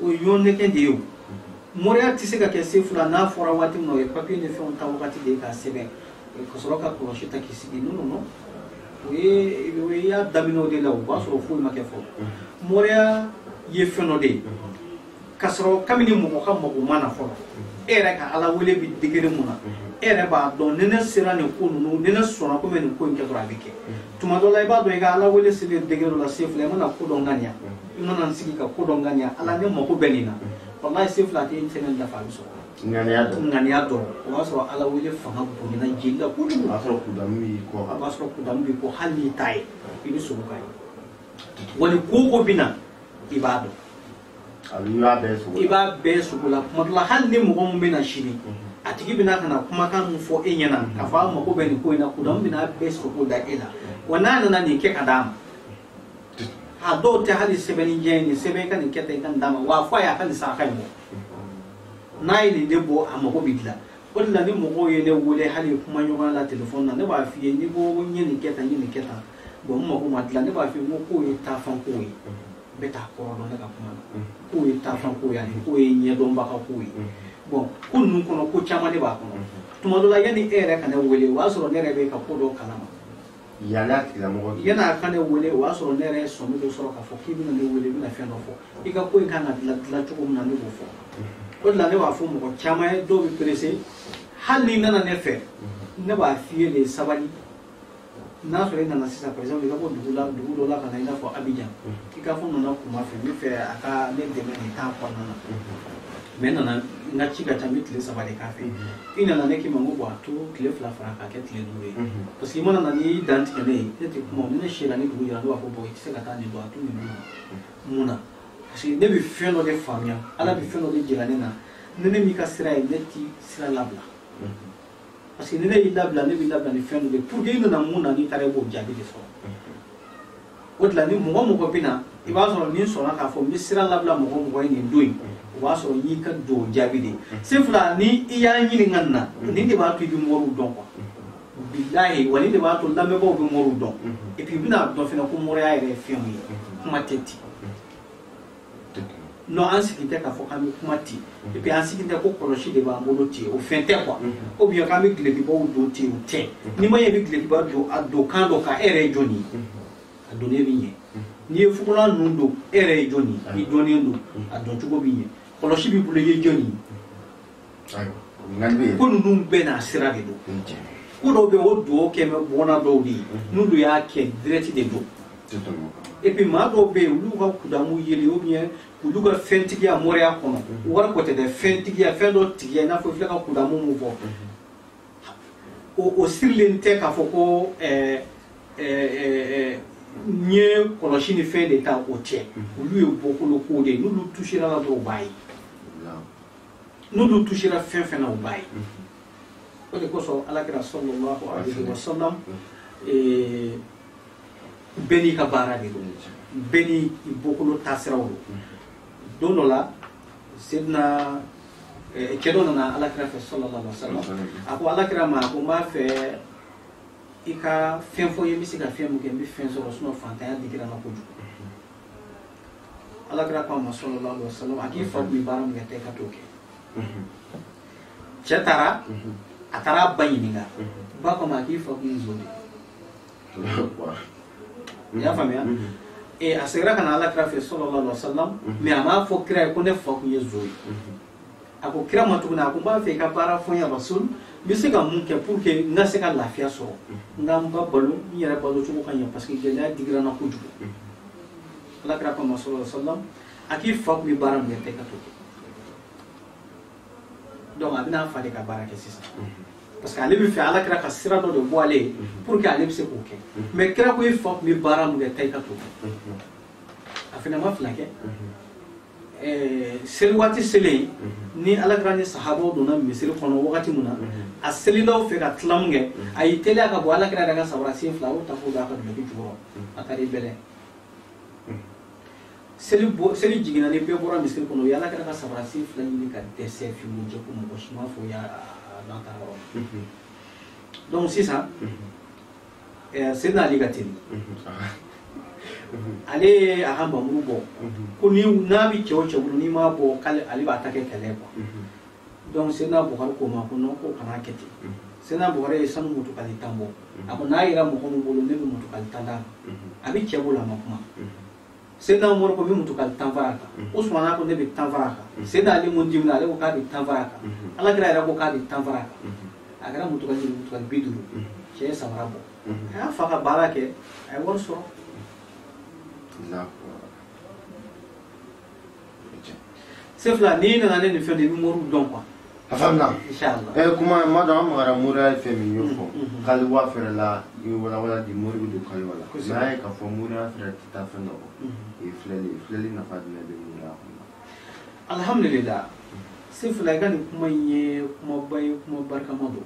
O ye ɲɔgɔn nɛgɛn de ye o. Moriya tɛ se ka kɛ Sefula n'a fɔra waati min na, o ye papier ni fɛnw ta wagati de ye k'a sɛbɛn, ka sɔrɔ ka kɔlɔsi ta k'i sigi. Non non non. O ye i y'a daminɛ o de la, o b'a sɔrɔ foyi ma kɛ fɔlɔ. Moriya ye fɛn dɔ de ye, k'a sɔrɔ kabini mɔgɔ ka mako ma na fɔlɔ, e yɛrɛ ka Ala wele bɛ degré mun na, e yɛrɛ b'a dɔn ni ne sera nin ko ninnu, ni ne sɔnna ko n bɛ nin ko in kɛ dɔrɔn a bɛ kɛ. Tuma dɔ la i b'a dɔn i ka Ala wele selen degré dɔ la Sefula, i mana ko dɔ ŋaniya, i mana sigi ka ko dɔ ŋaniya, Ala ne mako bɛ nin na, walahi Sefula a tɛ semaine dafa a bɛ sɔrɔ. Ŋaniya dɔrɔn. Ŋaniya dɔrɔn, o b'a sɔrɔ Ala wele fanga bonyana jeli la kojugu. O b'a sɔrɔ kudamu b'i kɔ. O b'a sɔrɔ kudamu b'i kɔ, hali n'i t'a ye, i bɛ sogo k'a ye. Wa ni ko o ko bɛ na, i b'a dɔn. A i b'a bɛɛ sogo la. I b'a bɛɛ sogo la. Tuma dɔ la hali ni mɔgɔ min bɛ na sini, a tigi bɛna ka na kumakan min fɔ e ɲɛna, k'a fɔ a mako bɛ nin ko in na, kudamu bɛna bɛɛ sogo da e la. Wa n'a nana nin kɛ ka d'a ma, a dɔw tɛ hali sɛbɛnni jɛ ye, nin sɛbɛn i ka nin kɛ tan, i ka nin d'a ma, wa a fɔ a ye a ka nin saraka in bɔ. N'a ye nin de bɔ, a mako bɛ dilan. O de la ni mɔgɔw ye ne wele hali kuma ɲɔgɔnya la téléphone na, ne b'a f'i ye n'i ko n ye nin kɛ tan, n ye nin kɛ tan, bon n mako ma dilan, ne b'a f'i ye n ko k'o ye taafan ko ye. Bɛɛ t'a kɔrɔ dɔn ne ka kuma na. K'o ye taafan ko ye ani k'o ye ɲɛdɔnbaga ko ye. Bon ko ninnu kɔnɔ ko caman de b'a kɔnɔ. Tuma dɔ la yanni e yɛrɛ ka ne wele, o y'a sɔrɔ ne yɛrɛ bɛ ka ko dɔ kalama. Yanni a tigilamɔgɔ. Yanni a ka ne wele, o y'a sɔrɔ ne yɛrɛ ye sɔmi dɔ sɔrɔ k'a fɔ k'i bɛna ne wele, i bɛna fɛn dɔ fɔ. I ka ko in kan ka dilan cogo min na, ne b'o fɔ. O de la ne b'a fɔ mɔgɔ caman ye, dɔw bɛ pressé, hali n'i nana ne fɛ, ne b'a f'i ye de sabali. N'a sɔrɔ i nana sisan, par exemple i ka bɔ dugu la, dugu dɔ la ka na i n'a fɔ Abidjan, i k'a fɔ n nana kuma fɛ, n bɛ fɛ a ka ne dɛmɛ nin temps kɔnɔna na. Mais n nana n ka ci ka ca, n bɛ tile 3 de k'a fɛ. I nana ne k'i ma n ko bon a to tile 2 fara k'a kɛ tile 5 ye. Parce que i mana na n'i dan tigɛ ne ye, ne tɛ kuma, ni ne sera ni dugu jɛra, ne b'a fɔ bon i tɛ se ka taa nin don, a to nin don. Mun na? Parce que ne bɛ fɛn dɔ de faamuya, Ala bɛ fɛn dɔ de jira ne na. Ni ne m'i ka sira ye, ne t'i sira labila. Parce que ni ne y'i labila, ne b'i labila ni fɛn dɔ de ye pour que i nana mun na, n'i taara i b'o jaabi de sɔrɔ. O de la ni mɔgɔ bɛ na, i b'a sɔrɔ ni n sɔnna k'a fɔ n bɛ sira labila mɔgɔ ye nin don in, o b'a sɔrɔ n y'i ka don jaabi de ye. Sen fila ni i y'a ɲininka nin na, nin de b'a to i bɛ moriw dɔn quoi. Bilahi, wa nin de b'a to lamɛnbaaw bɛ moriw dɔn. Et puis i bɛna dɔn fana ko moriya yɛrɛ ye fɛn min ye, kuma tɛ ten. Non, an sigi tɛ k'a fɔ k'an bɛ kuma ten, et puis an sigi tɛ ko kɔlɔsi de b'an bolo ten, o fɛn tɛ quoi. Ou bien k'an bɛ dulokibaw don ten, o tɛ. N'i ma ɲɛ i bɛ dulokiba don a don kan dɔ kan, e yɛrɛ ye jɔn ye? A donnen bɛ ɲɛ. N'i ye fugulan ninnu don, e yɛrɛ ye jɔn ye? I dɔnnen don, a dɔn cogo bɛ ɲɛ. Kɔlɔsi b'i bolo, i ye jɔn ye? Ko ninnu bɛɛ n'a sira de don. Ko dɔw bɛ yen, o duwawu kɛ bɛ bɔnna dɔw de ye, n'olu y'a kɛ direct de don. Et puis maa dɔw bɛ yen, olu ka kudamu yeli ou bien olu ka fɛntigiya moriya kɔnɔ, wari ko tɛ dɛ, fɛntigiya, fɛn dɔ tigiya, i n'a fɔ i filɛ ka kudamu mun fɔ, o sirilen tɛ k'a fɔ ko n ye kɔlɔsi ni fɛn de ta, o tɛ. Olu ye bɔkolo kow de ye, n'olu touchera la dɔrɔn u b'a ye. N'olu touchera fɛn fɛn na, u b'a ye. O de kosɔn Alakira sallallahu alayhi wa sallam, bɛɛ n'i ka baara de don, bɛɛ n'i bɔkolo taasiraw don. Don dɔ la, Seydina cɛ dɔ nana Alakira fɛ sallallahu alayhi wa sallam, a ko Alakira ma, a ko n b'a fɛ i ka fɛn fɔ n ye, n bɛ se ka fɛn min kɛ, n bɛ fɛn sɔrɔ, sinon fantanya digira n na kojugu. Alakira ko a ma sallallahu alayhi wa sallam, a k'i fa tun bɛ baara min kɛ, taa i ka t'o kɛ. Cɛ taara, a taara a ba ɲininka, ba ko a ma k'i fa tun ye nson de ye. I y'a faamuya? A seginna ka na Alakira fɛ sallallahu alayhi wa sallam, mais a m'a fɔ kira ye ko ne fa tun ye nson ye. A ko kira ma tuguni, a ko n b'a fɛ i ka baara fɔ n ye Rasul, n bɛ se ka mun kɛ pour que n ka se ka lafiya sɔrɔ, n ka n ba balo, n yɛrɛ balo cogo ka ɲɛ, parce que gɛlɛya digira n na kojugu. Alakira ko a ma sallallahu alayhi wa sallam, a k'i fa tun bɛ baara min kɛ, taa i ka t'o kɛ. Donc a bɛna a fa de ka baara kɛ sisan. Parce que ale bɛ fɛ Alakira ka sira dɔ de bɔ ale ye pour que ale bɛ se k'o kɛ. Mais kira ko i fa tun bɛ baara min kɛ, taa i ka t'o kɛ. A fana ma fila kɛ. Seli waati selen, ni Alakira ni sahabaw donna misiri kɔnɔ wagati min na, a selilaw fɛ ka tila mun kɛ, a y'i teliya ka bɔ Alakira yɛrɛ ka sabara sen 2, a y'o ta k'o don a ka duloki jukɔrɔ, a taara i bɛlɛn. Seli jiginna, ni bɛɛ bɔra misiri kɔnɔ, u ye Alakira ka sabara sen 2 ɲini ka dɛsɛ finko jɛ, ko mɔgɔ si m'a fɔ ya n'an taara yɔrɔ. Donc sisan, Seydina Ali ka teli. Ale ye a ka nbamuru bɔ, ko ni n'a bɛ cɛ o cɛ bolo, n'i m'a bɔ k'ale ale b'a ta kɛ kɛlɛ quoi. Donc Seydina Bukari ko ma ko non, ko kana kɛ ten. Seydina Bukari ye sanu mutukali 10 bɔ. A ko n'a yera mɔgɔ min bolo, ne bɛ mutukali 10 d'a ma. A bɛ cɛ bolo, a ma kuma. Seydina Umaru ko n bɛ mutukali 10 fara a kan. Usumana ko ne bɛ 10 fara a kan. Seydina Ali mun dimina, ale ko k'a bɛ 10 fara a kan. Alakira yɛrɛ ko k'a bɛ 10 fara a kan. A kɛra mutukali 50. Cɛ ye samara bɔ. A y'a fa ka baara kɛ, a ye wari sɔrɔ. Sen fila, n'i nana ne nin fɛn de, i bɛ moriw dɔn quoi. A faamuna. Inshallah. Kuma ma dɔn, an magara moriya ye fɛn min y'o fɔ. Kaliwa fɛrɛ la, i ye walawala di, mori bɛ don kaliwa la. Kosɛbɛ. N'a ye k'a fɔ moriya fɛrɛ tɛ taa fɛn dɔ kɔ. O ye filɛli ye. Filɛli nafa jumɛn bɛ moriya kɔnɔ? Alhamdulillah. Sen fila, i ka nin kuma in ye kumaba ye, kuma barikama don.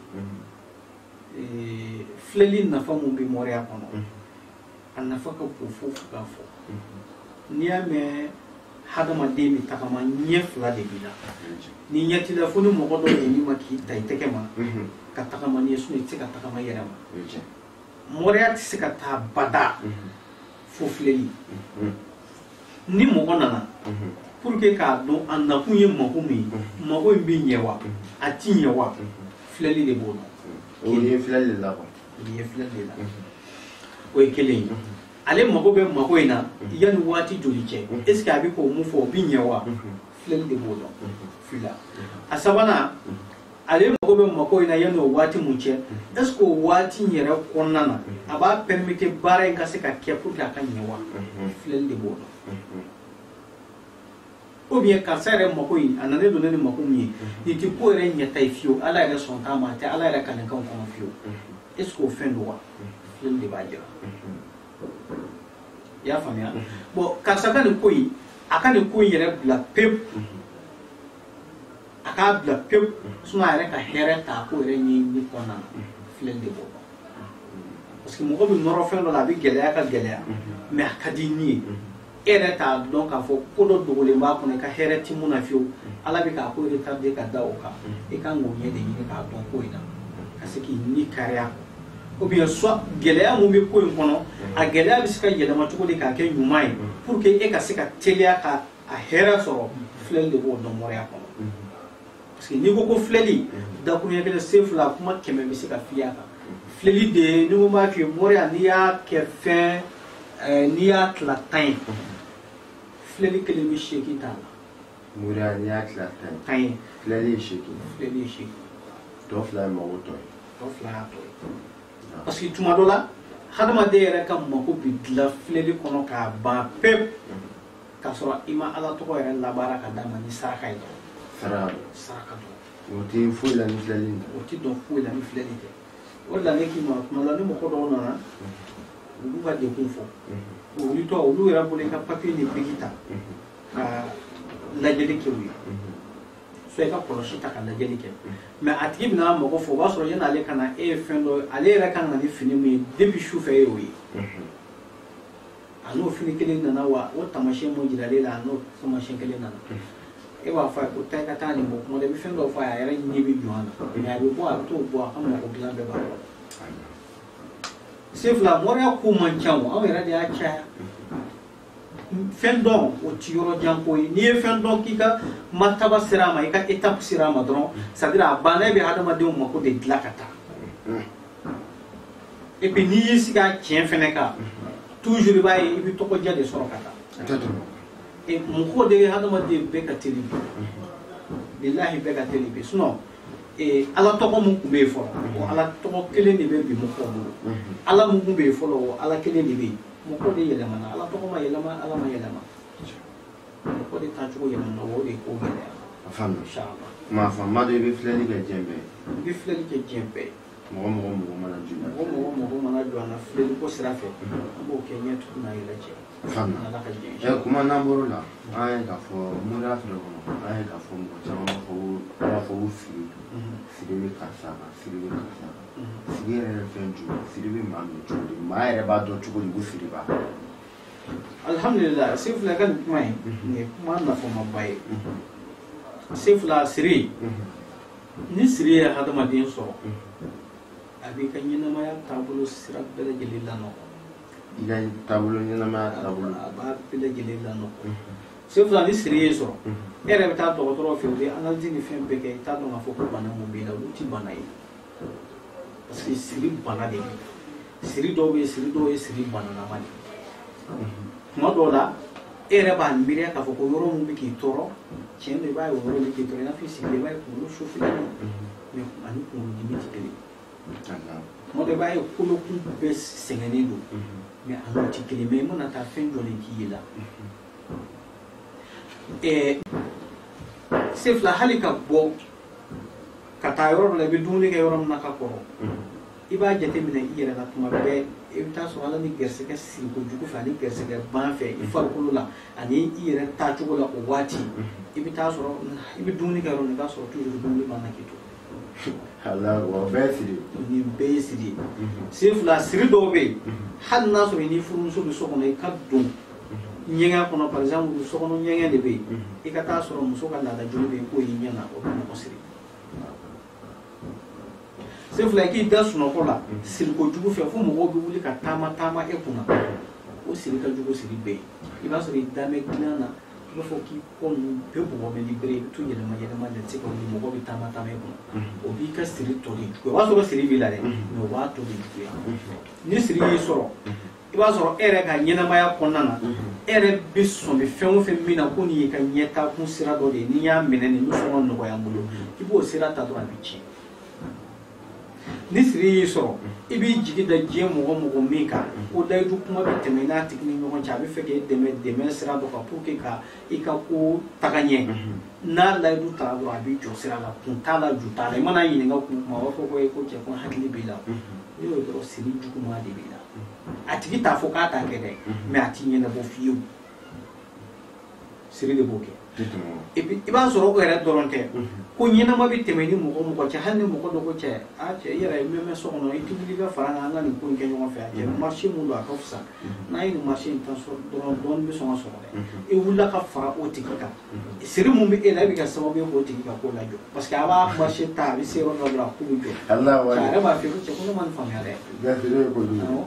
Filɛli nafa mun bɛ moriya kɔnɔ, a nafa ka bon fo k'a fɔ. N'i y'a mɛn Hadamaden bɛ tagama ɲɛ fila de b'i la. Ni ɲɛ t'i la fo ni mɔgɔ dɔ n'i ma k'i ta i tɛgɛ ma ka tagama n'i ye, sinon i tɛ se ka tagama i yɛrɛ ma. Moriya tɛ se ka taa bada fo filɛli. Ni mɔgɔ nana pour que k'a dɔn a nakun ye mako min ye, mako in bɛ ɲɛ wa a ti ɲɛ wa, filɛli de b'o dɔn. O ye filɛli de la quoi. O ye filɛli de la. O ye kelen ye. Ale mako bɛ mako in na yanni waati joli cɛ, est ce que a bɛ k'o mun fɔ o bɛ ɲɛ wa, filɛli de b'o dɔn. Fila. A sabanan, ale mako bɛ mako in na yanni o waati mun cɛ, est ce que o waati in yɛrɛ kɔnɔna na a b'a permettre baara in ka se ka kɛ pour que a ka ɲɛ wa, filɛli de b'o dɔn. Ou bien karisa yɛrɛ mako in a nalen don ne ni mako min ye, nin ti ko yɛrɛ ɲɛta ye fiyewu, Ala yɛrɛ sɔn t'a ma, a tɛ Ala yɛrɛ kalenkanw kɔnɔ fiyewu, est ce que o fɛn don wa, filɛli de b'a jira. I y'a faamuya? Bon, karisa ka nin ko in, a ka nin ko in yɛrɛ bila pewu, a k'a bila pewu, sinon a yɛrɛ ka hɛrɛ t'a ko yɛrɛ ɲɛɲini kɔnɔna na, filɛli de b'o dɔn. Parce que mɔgɔ bɛ nɔrɔ fɛn dɔ la, a bɛ gɛlɛya ka gɛlɛya, mais a ka di ni ye. E yɛrɛ t'a dɔn k'a fɔ ko dɔ dogolen b'a kɔnɔ, i ka hɛrɛ ti mun na fiyewu, Ala bɛ k'a ko retarder ka da o kan, i kan k'o ɲɛ de ɲini k'a dɔn ko in na, ka se k'i ni kariya. Ou bien soit gɛlɛya mun bɛ ko in kɔnɔ, a gɛlɛya bɛ se ka yɛlɛma cogo di k'a kɛ ɲuman ye pour que e ka se ka teliya ka a hɛrɛ sɔrɔ, filɛli de b'o dɔn moriya kɔnɔ. Parce que n'i ko ko filɛli, dakuruɲɛ kelen sen fila kuma kɛmɛ bɛ se ka f'i a kan. Filɛli de ye, ni ko n b'a f'i ye, moriya n'i y'a kɛ fɛn, n'i y'a tila 10 ye, filɛli kelen bɛ 8 t'a la. Moriya n'i y'a tila 10 ye. 10 ye. Filɛli ye 8. Filɛli ye 8. Tɔ fila ye mako tɔ ye. Tɔ fila y'a tɔ ye. Parce que tuma dɔ la, hadamaden yɛrɛ ka mako bɛ dilan filɛli kɔnɔ k'a ban pewu, k'a sɔrɔ i ma Ala tɔgɔ yɛrɛ labaara ka d'a ma ni saraka ye dɔrɔn. Saraka dɔrɔn. Saraka dɔrɔn. O tɛ foyi la ni filɛli tɛ. O tɛ dɔn foyi la ni filɛli tɛ. O de la ne k'i ma tuma dɔ la ni mɔgɔ dɔw nana, u b'u ka degun fɔ. O wulitɔ olu yɛrɛ bolo i ka papiye ni biki ta ka lajɛli kɛ u ye. So i ka kɔlɔsi ta ka lajɛli kɛ. Mais a tigi bɛna mɔgɔ fɔ, o b'a sɔrɔ yanni ale ka na e ye fɛn dɔ, ale yɛrɛ kan ka na ni fini min ye depuis su fɛ e y'o ye. A n'o fini kelen nana wa, o taamasiyɛn mun jira ale la, a n'o taamasiyɛn kelen nana. E b'a fɔ a ye ko taa i ka taa nin bɔ, kuma dɔ i bɛ fɛn dɔw fɔ a ye, a yɛrɛ ɲɛ bɛ jɔ a la. Mais a bɛ bɔ, a bɛ t'o bɔ, a ka mɔgɔ dilan bɛɛ b'a kɔrɔ. Sen fila, moriya ko man ca o, anw yɛrɛ de y'a caya. Fɛn dɔn o ti yɔrɔ jan ko ye. N'i ye fɛn dɔn k'i ka martaba sera a ma, i ka étape sera a ma dɔrɔn, c'est à dire a banna, e bɛ hadamadenw mako de dilan ka taa. Et puis n'i y'i sigi a tiɲɛ fɛnɛ kan, toujours i b'a ye i bɛ tɔgɔdiya de sɔrɔ ka taa. Et mɔgɔw de ye hadamaden bɛɛ ka teli bi. Bilahi bɛɛ ka teli bi. Sinon Ala tɔgɔ mun tun bɛ yen fɔlɔ, o Ala tɔgɔ kelen de bɛ bi mɔgɔw bolo. Ala mun tun bɛ yen fɔlɔ, o Ala kelen de bɛ yen. Mɔgɔw de yɛlɛmana, Ala tɔgɔ ma yɛlɛma, Ala ma yɛlɛma. Mɔgɔ de taacogo yɛlɛmana, o de ye ko gɛlɛya. A faamuya. Inshallah. Maa faama dɔ i bɛ filɛli kɛ diɲɛ bɛɛ. I bɛ filɛli kɛ diɲɛ bɛɛ. Mɔgɔ mɔgɔ mɔgɔ mana jɔ. Mɔgɔ mɔgɔ mana jɔ an na filɛli ko sira fɛ, an b'o kɛ ɲɛ tugun n'a yɛlɛ cɛ. Faamuya. Ala ka diɲɛ. Kuma n'an bɔr'o la, an ye k'a fɔ moriya fɛnɛ kɔnɔ, an ye k'a fɔ mɔgɔ caman b'a fɔ ko, an b'a fɔ ko siri. Siri bɛ karisa kan, siri bɛ karisa kan. Siri yɛrɛ ye fɛn jumɛn ye? Siri bɛ maa minɛ cogo di? Maa yɛrɛ b'a dɔn cogo di ko siri b'a kan? Alhamdulillah, sen fila ka nin kuma in, nin ye kuma nafamaba ye. Sen fila siri, ni siri ye hadamaden sɔrɔ, a b'i ka ɲɛnamaya taabolo sira bɛɛ lajɛlen lanɔgɔ. I ka taabolo ɲɛnamaya taabolo. A b'a bɛɛ lajɛlen lanɔgɔ. Sen fila ni siri ye sɔrɔ, e yɛrɛ bɛ taa dɔgɔtɔrɔ fɛ, u bɛ analyse ni fɛn bɛɛ kɛ, i t'a dɔn k'a fɔ ko bana mun b'i la, olu ti bana ye. Parce que siri bana de bɛ. Siri dɔw bɛ yen, siri dɔw ye siri banalama de ye. Tuma dɔw la, e yɛrɛ b'a miiriya k'a fɔ ko yɔrɔ mun bɛ k'i tɔɔrɔ, tiɲɛ don, i b'a ye o yɔrɔ bɛ k'i tɔɔrɔ, i n'a fɔ i sigilen, i b'a ye kunkolo sufɛlen don, mais ani kunkolodimi tɛ kelen ye. Tuma dɔ i b'a ye kolokun bɛɛ sɛgɛnnen don, mais a n'o tɛ kelen ye, mais i mana taa fɛn jɔlen t'i ye la. Sen fila hali ka bɔ ka taa yɔrɔ dɔ la, i bɛ dumuni kɛ yɔrɔ min na ka kɔrɔ, i b'a jateminɛ i yɛrɛ la tuma bɛɛ, i bɛ taa sɔrɔ Ala ni gɛrisigɛ siri kojugu fɛ ani gɛrisigɛ ban fɛ i farikolo la ani i yɛrɛ taacogo la o waati, i bɛ taa sɔrɔ i bɛ dumuni kɛ yɔrɔ min na, i b'a sɔrɔ toujours dumuni b'a na k'i to. Ala, o bɛɛ ye siri. Nin bɛɛ ye siri ye. Sen fila siri dɔw bɛ yen, hali n'a sɔrɔ i ni furumuso bɛ so kɔnɔ, i ka don Ɲɛgɛn kɔnɔ par exemple sokɔnɔ ɲɛgɛn de bɛ yen i ka taa sɔrɔ muso ka laada joli bɛ yen k'o y'i ɲɛ na o bɛ mɔgɔ siri. Sefula i k'i da sunɔgɔ la siriko jugu fɛ fo mɔgɔw bɛ wuli ka taama taama e kunna o siri ka jugu siri bɛɛ ye. I b'a sɔrɔ i da bɛ dilan na i b'a fɔ k'i kɔ ninnu bɛɛ bɔgɔ bɛ libéré i bɛ to yɛlɛma yɛlɛma de tɛ se ka wuli mɔgɔ bɛ taama taama e kunna o b'i ka siri tɔ de juguya. O b'a sɔrɔ siri b'i la dɛ mais o b'a tɔ de juguya. Ni siri y'i sɔrɔ i b'a sɔrɔ e yɛrɛ ka ɲɛnamaya kɔnɔna na e yɛrɛ bɛ sɔmi fɛn o fɛn min na ko nin y'i ka ɲɛtaakun sira dɔ de ye n'i y'a minɛ nin bɛ sɔn ka nɔgɔya n bolo i b'o sira ta dɔrɔn a bɛ tiɲɛ. Ni siri y'i sɔrɔ i b'i jigi da diɲɛ mɔgɔ mɔgɔ min kan ko layidu kuma bɛ tɛmɛ n'a tigi ni ɲɔgɔn cɛ a bɛ fɛ k'e dɛmɛ dɛmɛ sira dɔ kan pour que ka i ka ko taga ɲɛ n'a layidu tara dɔrɔn a b'i jɔ sira la kun t'a la ju t'a la i mana ɲininka kun kuma a b'a fɔ ko e ko cɛ ko n hakili b'i la n'i y'o ye dɔrɔn siri juguman de b'i la. A tigi t'a fɔ k'a t'a kɛ dɛ mais a t'i ɲɛnabɔ fiyewu siri de b'o kɛ. Et puis i b'a sɔrɔ o yɛrɛ dɔrɔn tɛ ko ɲɛnama bɛ tɛmɛ ni mɔgɔ mɔgɔ cɛ hali ni mɔgɔ dɔ ko cɛ a cɛ i yɛrɛ mɛn so kɔnɔ i tɛ wuli ka fara an ka nin ko in kɛ ɲɔgɔn fɛ a cɛ marché mun don a ka fisa n'a ye nin marché in ta dɔrɔn dɔɔnin bɛ sɔn ka sɔrɔ dɛ i wulila ka fara o tigi kan siri mun bɛ e la e bɛ kɛ sababu ye k'o tigi ka ko lajɔ parce que a b'a marché ta a bɛ se yɔrɔ dɔ la a ko bɛ jɔ a yɛrɛ b'a fɔ ko cɛ ko ne ma nin faamuya dɛ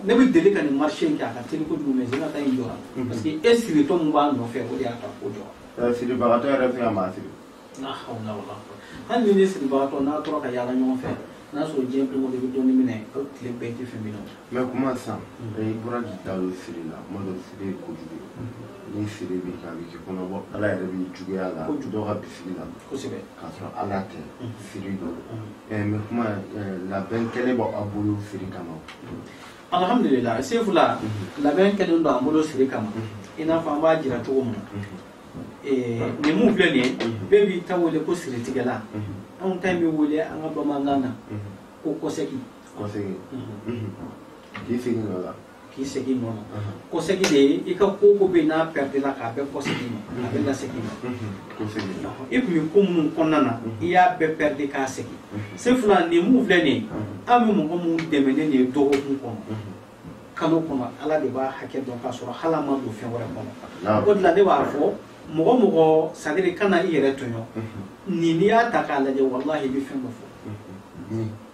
ne bɛ deli ka nin marché in kɛ a ka teli kojugu mais sina ta in jɔra parce que e siritɔ mun b'a nɔfɛ o de y'a ta ko jɔra. Siribagatɔ yɛrɛ bɛ se ka maa siri. La hawla wala quwwata. Hali ni siribagatɔ n'a tora ka yaala ɲɔgɔn fɛ n'a sɔrɔ diɲɛ don o don i bɛ dɔɔnin minɛ o tile bɛɛ tɛ fɛn min na. Mais kuma sisan i bɔra k'i da don siri la kuma dɔ siri ye kojugu ye ni siri b'i kan a bɛ k'i kɔnɔ bɔ ala yɛrɛ b'i juguya la dɔw ka bisigi la kosɛbɛ k'a sɔrɔ ala tɛ siri don. Mais kuma labɛn kɛlen b'aw bolo siri kama. Alhamdulillah Sefula labɛn kɛlen don an bolo siri kama i n'a fɔ an b'a jira cogo min na. Nin mun filɛ nin ye bɛɛ b'i ta wele ko siritigɛla anw ta in bɛ wele an ka bamanankan na ko kɔsɛgi. Kɔsɛgi k'i segin nɔ la. K'i segin nɔ la kɔsɛgi de ye i ka ko ko bɛ yen n'a pɛrɛdila k'a bɛɛ kɔsɛgi ma a bɛ lasegin ma. Kɔsɛgi i tun bɛ ko minnu kɔnɔna na i y'a bɛɛ pɛrɛdi k'a segin. Sefula nin mun filɛ nin ye an bɛ mɔgɔ mun dɛmɛ ni nin ye dɔgɔkun kɔnɔ kalo kɔnɔ ala de b'a hakɛ dɔn k'a sɔrɔ hali a ma don fɛn wɛrɛ kɔnɔ. O de la ne b'a fɔ mɔgɔ mɔgɔ c'est-à-dire kana i yɛrɛ tɔɲɔ nin n'i y'a ta k'a lajɛ walahi i bɛ fɛn dɔ fɔ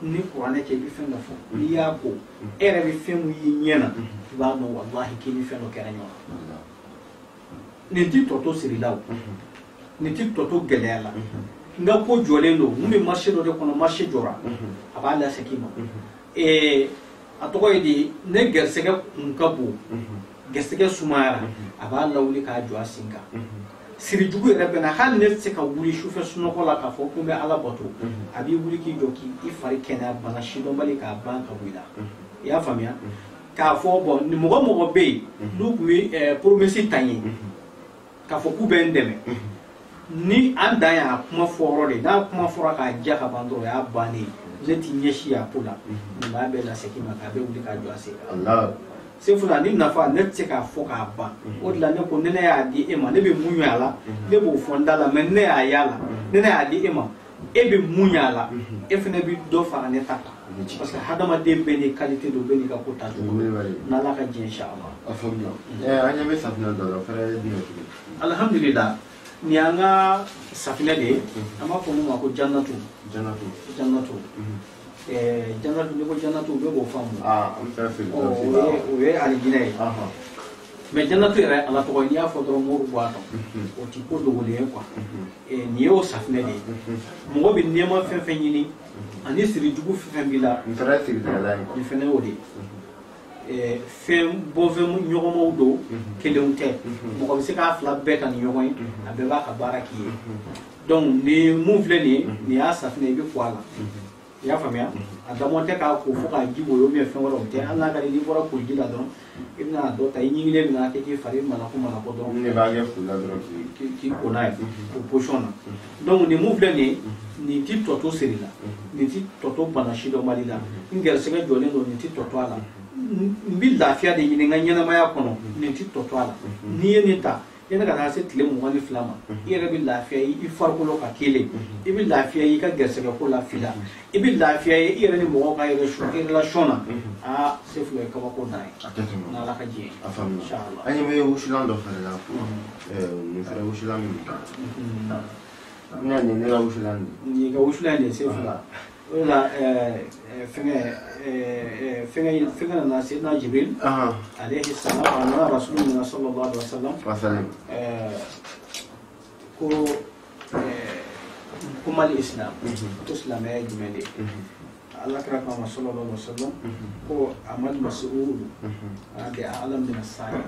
ni kuranɛ cɛ i bɛ fɛn dɔ fɔ n'i y'a ko e yɛrɛ bɛ fɛn mun y'i ɲɛ na i b'a dɔn walahi k'i ni fɛn dɔ kɛra ɲɔgɔn na. Nin ti tɔ to siri la o nin ti tɔ to gɛlɛya la n ka ko jɔlen don mun bɛ marché dɔ de kɔnɔ marché jɔra a b'a lasegin ma. A tɔgɔ ye di ne gɛrisigɛ kun ka bon gɛrisigɛ sumayara a b'a lawuli k'a jɔ a sen kan. Siri jugu yɛrɛ bɛ na hali ne tɛ se ka wuli sufɛ sunɔgɔ la k'a fɔ ko n bɛ ala bato a b'i wuli k'i jɔ k'i fari kɛnɛya bana sidɔnbali k'a ban ka bɔ i la. I y'a faamuya k'a fɔ bɔn ni mɔgɔ mɔgɔ bɛ yen n'u tun bɛ promesse ta n ye k'a fɔ k'u bɛ n dɛmɛ ni an dan y'a kuma fɔ yɔrɔ de n'a kuma fɔra k'a diya ka ban dɔrɔn o y'a bannen ye ne t'i ɲɛsin a ko la nin b'a bɛɛ lasegin ma k'a bɛɛ wuli k'a jɔ a sen kan. Sefula ni nafa ne tɛ se k'a fɔ k'a ban o de la ne ko ni ne y'a di e ma ne bɛ mun ɲɛ a la ne b'o fɔ n da la mais ne y'a y'a la ni ne y'a di e ma e bɛ mun ɲɛ a la e fana bɛ dɔ fara ne ta kan parce que hadamaden bɛɛ n'i qualité don bɛɛ n'i ka ko ta cogo n'ala ka diɲɛ inchallah. A faamuya an ɲɛ bɛ safunɛ dɔ la o fana ye jumɛn tuguni? Alhamdulillah nin y'an ka safunɛ de ye an b'a fɔ mun ma ko jannatu. Jannatu. Jannatu. Jannatu n'i ko jannatu u bɛ k'o faamu. O ye alijinɛ ye. Mais jannatu yɛrɛ ala tɔgɔ ye n'i y'a fɔ dɔrɔn mori bɔ a dɔn o ti ko dogolen ye quoi. Nin y'o safunɛ de ye mɔgɔ bɛ nɛɛma fɛn fɛn ɲini ani siri jugu fɛn fɛn b'i la. Nin fana ye siritigɛla ye. Nin fana y'o de ye. Fɛn bɔfɛn ɲɔgɔnmaw don kelenw tɛ mɔgɔ bɛ se k'a fila bɛɛ ta ni ɲɔgɔn ye a bɛɛ b'a ka baara k'i ye donc ni mun filɛ nin ye nin y'a safunɛ i bɛ ko a la. I y'a faamuya a dabɔn tɛ k'a ko fo k'a ji woyo ou bien fɛn wɛrɛ o tɛ hali n'a ka di n'i bɔra koji la dɔrɔn i bɛna dɔ ta i ɲiginnen bɛna kɛ k'i fari malako malako dɔrɔn. Ne b'a kɛ fu la dɔrɔn k'i ko n'a ye o position na donc nin mun filɛ nin ye nin ti tɔ to siri la nin ti tɔ to bana sidɔnbali la n gɛrɛsɛgɛ jɔlen don nin ti tɔ to a la n bɛ lafiya de ɲini n ka ɲɛnamaya kɔnɔ nin ti tɔ to a la n'i ye nin ta Yanni ka taa se tile 22 ma, i yɛrɛ bɛ lafiya i farikolo ka kelen, i bɛ lafiya i ka gɛrɛsɛgɛ ko la fila, i bɛ lafiya i yɛrɛ ni mɔgɔw ka relation na. Aa Sefu ye kabako dan ye. N'Ala ka diɲɛ ye. A faamuya. An ɲɛ bɛ wusulan dɔ fana la. Nin fana wusulan min bɛ nin ne ka wusulan de ye. Nin ka wusulan de ye Sefu la. O de la fɛngɛ nana Seydina Jibril alayhi salam, a nana Rasulu minɛ sallallahu alaihi wa sallam, ko ko mali islam, ko silamɛya ye jumɛn de ye? Ala kira kama sallallahu alaihi wa sallam ko amal mas'ulu bi a'lam min as-sa'il.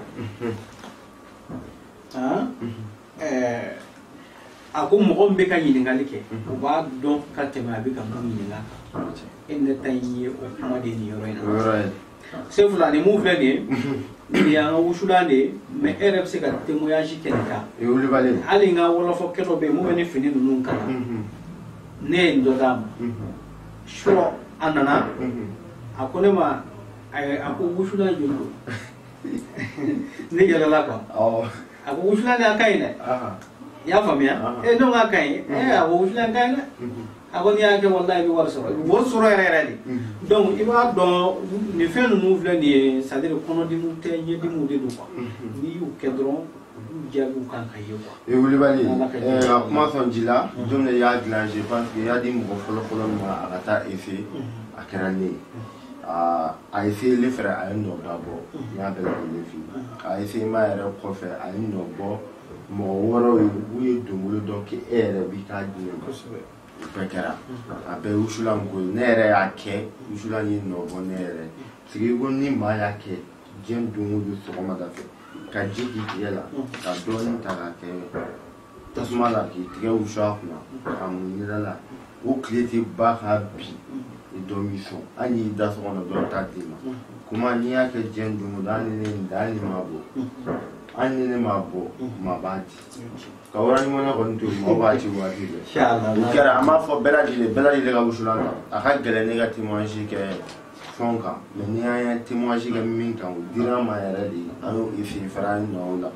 A ko mɔgɔ min bɛ ka ɲininkali kɛ, o b'a dɔn ka tɛmɛ a bɛ ka mun ɲininka kan. E ne ta in ye o kuma de ye nin yɔrɔ in na. Sefu la nin mun filɛ nin ye, nin y'an ka wusulan de ye, mais e yɛrɛ bɛ se ka témoignage kɛ nin kan. Hali n ka wɔlɔfɔkɛ dɔ bɛ yen mun bɛ ne fini ninnu kala, ne ye nin dɔ d'a ma. Surɔ a nana, a ko ne ma, a ko wusulan joli don? Ne yɛlɛla quoi. A ko wusulan de a ka ɲi dɛ. I y'a faamuya? Ne ko k'a ka ɲi. A ko wusulan ka ɲi dɛ. A ko n'i y'a kɛ walahi i bɛ wari sɔrɔ. I bɛ wari sɔrɔ yɛrɛ yɛrɛ de. Donc i b'a dɔn nin fɛn ninnu filɛ nin ye, c'est à dire kɔnɔdimiw tɛ, ɲɛdimiw de don quoi. N'i y'u kɛ dɔrɔn, u b'u jaabiw kan ka ye quoi. E Wulibali, a kuma sɔn ji la, don min na i y'a dilan, je pense que i y'a di mɔgɔ fɔlɔ fɔlɔ min ma a ka taa essayer, a kɛra ne ye. A essayé fɛrɛ, a ye nɔ ba bɔ, n y'a bɛɛ lajɛlen f'i ye. A essayé ma yɛrɛ kɔfɛ, a ye nɔ bɔ mɔgɔ wɛrɛw ye, u ye donbolo dɔ kɛ e yɛrɛ b'i k'a di ne ma. O bɛɛ kɛra. A bɛɛ ye wusulan ko ye. Ne yɛrɛ y'a kɛ, wusulan ye nɔ bɔ ne yɛrɛ. Parce que i ko ni maa y'a kɛ diɲɛ don o don sɔgɔmada fɛ, ka ji k'i tigɛ la, ka dɔɔnin ta k'a kɛ tasuma la k'i tigɛ wusu a kunna, k'a mun ɲɛda la, o tile tɛ ba ka bi ni dɔ m'i sɔn. Hali n'i da so kɔnɔ, dɔ t'a d'i ma. Kuma n'i y'a kɛ diɲɛ don o don, hali ni ne ye nin da, hali ni ma bɔ, hali ni ne ma bɔ, maa b'a di. Ka wara ɲuman kɔni to yen, maaw b'a ci waati bɛɛ. O kɛra, an b'a fɔ bɛɛ lajɛlen ka wusulan ta. A ka gɛlɛn ne ka témoignage kɛ fɛnw kan, mais ni an ye témoignage kɛ min kan, o dira an ma yɛrɛ de, an y'o essayé fɛnɛ, an ye nɔ o la.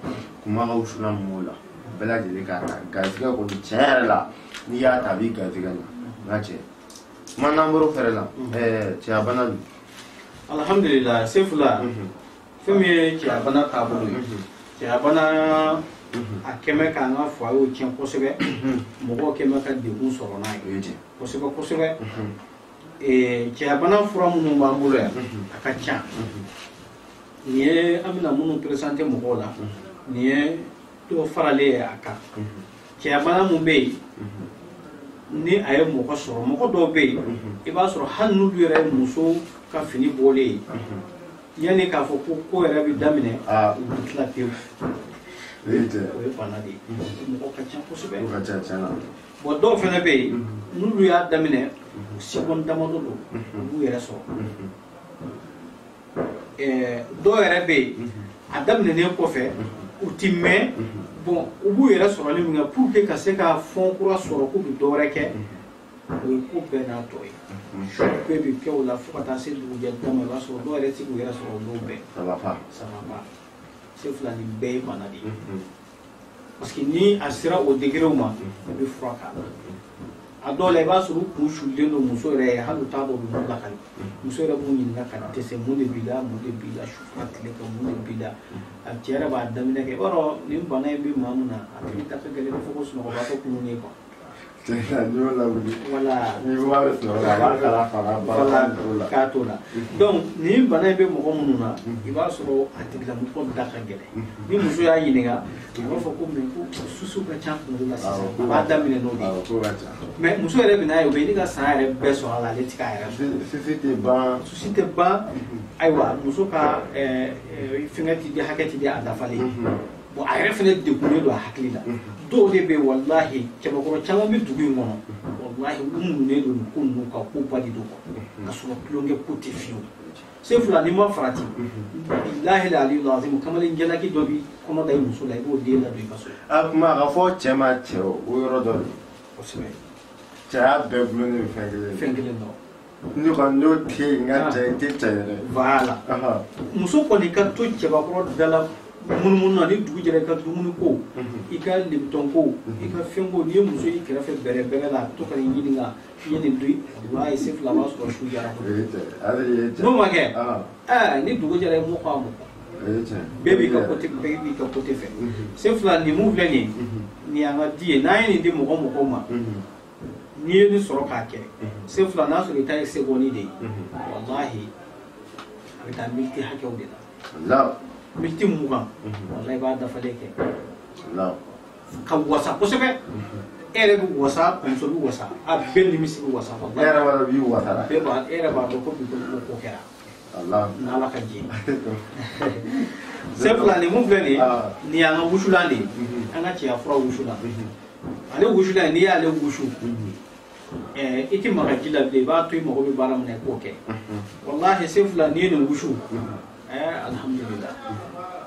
Kuma ka wusulan mun b'o la, bɛɛ lajɛlen k'a ta. Garisɛgɛ kɔni tiɲɛ yɛrɛ la, n'i y'a ta a b'i garisɛgɛ ɲɛ. N ka cɛ, kuma n'an bɔr'o fɛrɛ la, cɛya bana dun. Alhamdulillah, Sefu la, fɛn min ye cɛya bana taabolo ye, cɛya bana a kɛmɛ k'an ka foyer tiɲɛ kosɛbɛ, mɔgɔw kɛmɛ ka degun sɔrɔ n'a ye kosɛbɛ kosɛbɛ. Cɛya bana fura minnu b'an bolo yan, a ka ca. Nin ye an bɛna minnu présenter mɔgɔw la, nin ye dɔ faralen ye a kan. Cɛya bana mun bɛ yen, ni a ye mɔgɔ sɔrɔ, mɔgɔ dɔw bɛ yen, i b'a sɔrɔ hali n'olu yɛrɛ ye muso ka fini bɔlen ye, yanni k'a fɔ ko ko yɛrɛ bɛ daminɛ, u bɛ tila pewu. O ye bana de ye, mɔgɔ ka ca kosɛbɛ. Bon dɔw fana bɛ yen, n'olu y'a daminɛ, seconde damadɔ don, u b'u yɛrɛ sɔrɔ. Dɔw yɛrɛ bɛ yen, a daminɛnen kɔfɛ, u ti mɛn, bon u b'u yɛrɛ sɔrɔli min kɛ pour que ka se ka fɛn kura sɔrɔ k'u bɛ dɔ wɛrɛ kɛ, o ye ko bɛɛ n'a tɔ ye. Su bɛɛ bɛ kɛ o la fo ka taa se dugujɛ da ma, i b'a sɔrɔ dɔw yɛrɛ tɛ se k'u yɛrɛ sɔrɔ o don bɛɛ. Ça va pas. Ça va pas. Sefu la nin bɛɛ ye bana de ye. Parce que ni a sera o degré ma, i bɛ fura k'a la. A dɔw la i b'a sɔrɔ u kun sulen don muso yɛrɛ ye, hali u t'a dɔn u bɛ mun lakali. Muso yɛrɛ b'u ɲininka ka dɛsɛ, mun de b'i la, mun de b'i la, su fara tile kan, mun de b'i la. A cɛ yɛrɛ b'a daminɛ kɛ, i b'a dɔn nin bana in bɛ maa mun na, a tigi ta ka gɛlɛn i b'a fɔ ko sunɔgɔbaatɔ kununnen quoi. Voilà. K'a t'o la. Donc nin bana in bɛ mɔgɔ minnu na, i b'a sɔrɔ a tigilamɔgɔ da ka gɛlɛn. Ni muso y'a ɲininka, a b'a fɔ ko mais ko susu ka ca kunkolo la sisan, a b'a daminɛ n'o de ye. Mais muso yɛrɛ bɛ n'a ye, o bɛ ɲini ka san yɛrɛ bɛɛ sɔrɔ a la, ale tɛ k'a yɛrɛ sɔrɔ. Susu tɛ ban. Susu tɛ ban. Ayiwa muso ka fɛngɛ ti di, hakɛ ti di a dafalen. Bon a yɛrɛ fɛnɛ degunnen don a hakili la. Dɔw de bɛ yen walahi, cɛbakɔrɔ caman bɛ dugu in kɔnɔ, walahi u munnen don nin ko ninnu kan, ko ba de don quoi, ka sɔrɔ tulonkɛ ko tɛ fiyewu. Sefu la n'i ma farati, bilahi la aliyu kamalen jalaki dɔ b'i kɔnɔ da i muso la, i b'o den ladon i ka so. A kuma a ka fɔ cɛ ma cɛ o yɔrɔ dɔ de. Kosɛbɛ. Cɛya bɛɛ gulonnen bɛ fɛn kelen. Fɛn kelen dɔrɔn. Ne kɔni n'o tɛ yen, n ka cɛ i tɛ cɛ yɛrɛ. Voilà. Muso kɔni ka to cɛbakɔrɔ da la Munumunu na ni dugu jɛra i ka dumuni ko i ka Lipton ko i ka fɛn ko n'i ye muso y'i kɛrɛfɛ bɛrɛ bɛrɛ la a bɛ to ka n'i ɲininka i ye nin dun walayi sen fila b'a sɔrɔ su jara n'o ma kɛ ni dugu jɛra i m'o kɔ a mɔ bɛɛ b'i ka côté bɛɛ b'i ka côté fɛ sen fila nin mun filɛ nin ye nin y'an ka di ye n'an ye nin di mɔgɔ mɔgɔw ma n'i ye nin sɔrɔ k'a kɛ sen fila n'a sɔrɔ i ta ye seconde de ye walahi a bɛ taa miniti hakɛw de la miniti 20 walahi i b'a dafalen kɛ ka wasa kosɛbɛ e yɛrɛ bɛ wasa muso bɛ wasa a bɛɛ nimisi bɛ wasa e yɛrɛ b'a dɔn b'i wasara bɛɛ b'a e yɛrɛ b'a dɔn ko bi ko kɛra n'Ala ka jɛ sen fila nin mun filɛ nin ye nin y'an ka wusulan de ye an ka cɛya fura wusulan ale wusulan n'i y'ale wusu i tɛ maga ji la bilen i b'a to i mago bɛ baara min na i k'o kɛ walahi sen fila n'i ye nin wusu alhamdulillah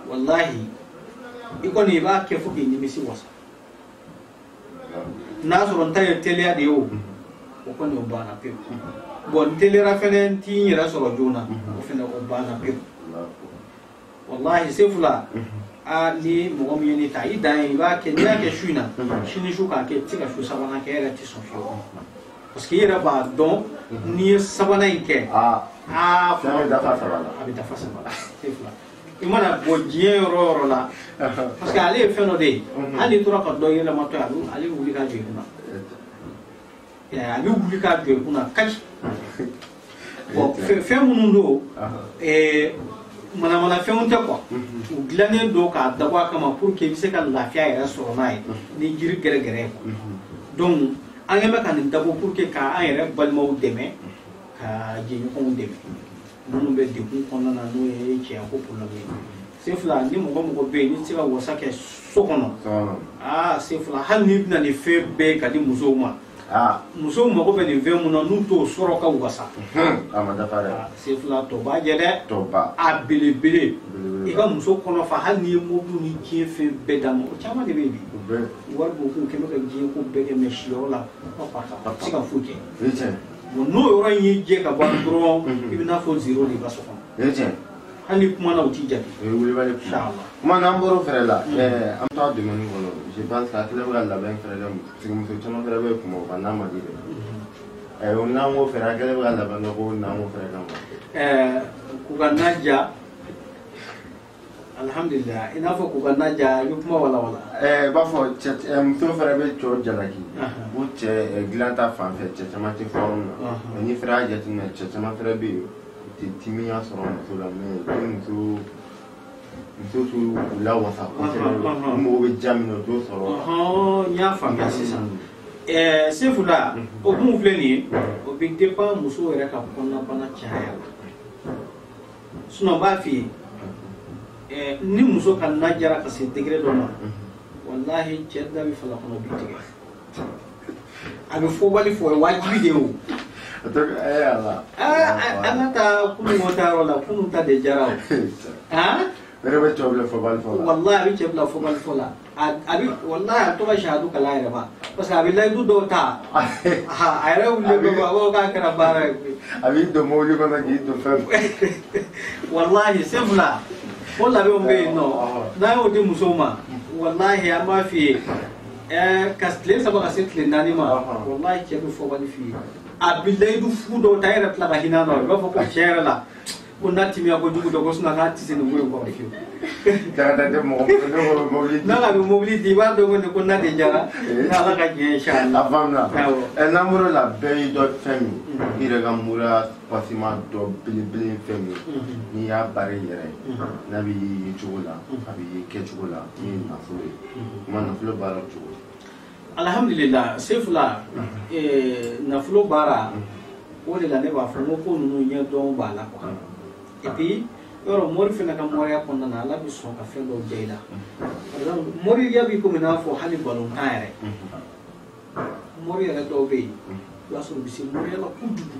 walahi i kɔni i b'a kɛ fo k'i nimisi wasa n'a sɔrɔ n ta ye teliya de ye o o kɔni o banna pewu bon n teliyara fɛnɛ n t'i yɛrɛ sɔrɔ joona o fɛnɛ o banna pewu walahi sen fila aa ni mɔgɔ min ye ne ta i dan ye i b'a kɛ n'i y'a kɛ su in na sini su k'a kɛ i tɛ se ka su sabanan kɛ e yɛrɛ tɛ sɔn fiyewu parce que i yɛrɛ b'a dɔn n'i ye sabanan in kɛ aa fɛn bɛ dafa saba la a bɛ dafa saba la sen fila i mana bɔ diɲɛ yɔrɔ o yɔrɔ la parce que ale ye fɛn dɔ de ye hali n'i tora ka dɔ yɛlɛmatɔ ye ale bɛ wuli k'a jɔ i kunna a bɛ wuli k'a jɔ i kunna kaci bon fɛn minnu don manamana fɛnw tɛ quoi u dilannen don k'a dabɔ a kama pour que i bɛ se ka lafiya yɛrɛ sɔrɔ n'a ye ni jiri gɛrɛgɛrɛ ye quoi donc an kɛn bɛ ka nin dabɔ pour que k'an yɛrɛ balimaw dɛmɛ ka jɛɲɔgɔnw dɛmɛ minnu bɛ degun kɔnɔna na n'o ye cɛya ko problème ye sen fila ni mɔgɔ mɔgɔ bɛ yen n'i tɛ se ka wasa kɛ so kɔnɔ aa sen fila hali n'i bɛna nin fɛn bɛɛ ka di musow ma musow mago bɛ nin fɛn mun na n'u t'o sɔrɔ ka wasa a ma dafa dɛ sen fila tɔ b'a jɛ dɛ tɔ a belebele i ka muso kɔnɔ fa hali n'i ye mobili ni diɲɛ fɛn bɛɛ d'a ma o caman de bɛ yen bi wari b'u kun kɛmɛ ka diɲɛ ko bɛɛ kɛ mɛ siyɔrɔ la a tɛ se ka foyi kɛ bon n'o yɔrɔ in y'i jɛ ka ban dɔrɔn i bɛ n'a fɔ zéro de i ka so kɔnɔ hali ni kumana u t'i jaabi o ye wulibali kuma n'an bɔr'o fɛnɛ la an bɛ taa domaine kɔnɔ je pense que a kɛlen bɛ ka labɛn fɛnɛ kɛ parce que muso caman fɛnɛ bɛ kuma o kan n'a ma di dɛ o n'an ko fɛnɛ a kɛlen bɛ ka labɛn kɛ ko n'an ko fɛnɛ kama k'u ka na ja alhamdulillah i n'a fɔ k'u ka na ja i bɛ kuma walawala i b'a fɔ cɛ muso fɛnɛ bɛ cɛw jalaki ko cɛ dilan ta fan fɛ cɛ caman tɛ forme na mais ni fɛnɛ y'a jateminɛ cɛ caman fɛnɛ bɛ yen u tɛ timiya sɔrɔ muso la mais ni muso t'u lawasa kosɛbɛ u mago bɛ ja min na u t'o sɔrɔ n y'a faamuya sisan Sefula o mun filɛ nin ye o bɛ dépend muso yɛrɛ ka kɔnɔnabana caya la sinon n b'a f'i ye ni muso ka na jara ka se degré dɔ ma walahi cɛ da bɛ fala kɔnɔ bi tigɛ a bɛ fɔbali fɔ o ye wajibi de ye o an ka taa kunun ta yɔrɔ la kunun ta de jara o o yɛrɛ bɛ cɛw bila fɔbali fɔ la walahi a bɛ cɛ bila fɔbali fɔ la a bɛ walahi a bɛ to ka sahadu kalan a yɛrɛ ma parce que a bɛ layidu dɔw ta a yɛrɛ wulilen dɔ a b'a fɔ k'a kɛra baara ye koyi a b'i don mobili kɔnɔ k'i don fɛn walahi sen fila o labɛnw bɛ yen nɔ n'an y'o di musow ma walahi an b'a f'i ye ka tile 3 ka se tile 4 ma walahi cɛ bɛ fɔbali f'i ye a bɛ layidu fu dɔw ta e yɛrɛ tila ka hinɛ a la i b'a fɔ ko tiɲɛ yɛrɛ la ko n'a timiya kojugu dɔ ko sinɔn k'a tɛ se nin ko in kɔrɔ fiyewu. N'a bɛ mobili di i b'a dɔn ko n'a de jara n'Ala ka diɲɛ inchallah. A faamuna n'an bɔr'o la bɛɛ y'i dɔn fɛn min i yɛrɛ ka moriya pasima dɔ belebele ye fɛn min n'i y'a baara i yɛrɛ ye n'a bɛ ye cogo la a bɛ ye kɛcogo la min ye nafolo ye kuma nafolo baara cogo di. Alhamdulillah Sefula nafolo baara o de la ne b'a fɔ n ko ko ninnu ɲɛdɔn b'a la quoi. Et puis yɔrɔ mori fana ka moriya kɔnɔna na Ala bɛ sɔn ka fɛn dɔw diya i la par exemple moriya b'i komi n'a fɔ hali balontan yɛrɛ mori yɛrɛ dɔw bɛ yen i b'a sɔrɔ u bɛ se moriya la kojugu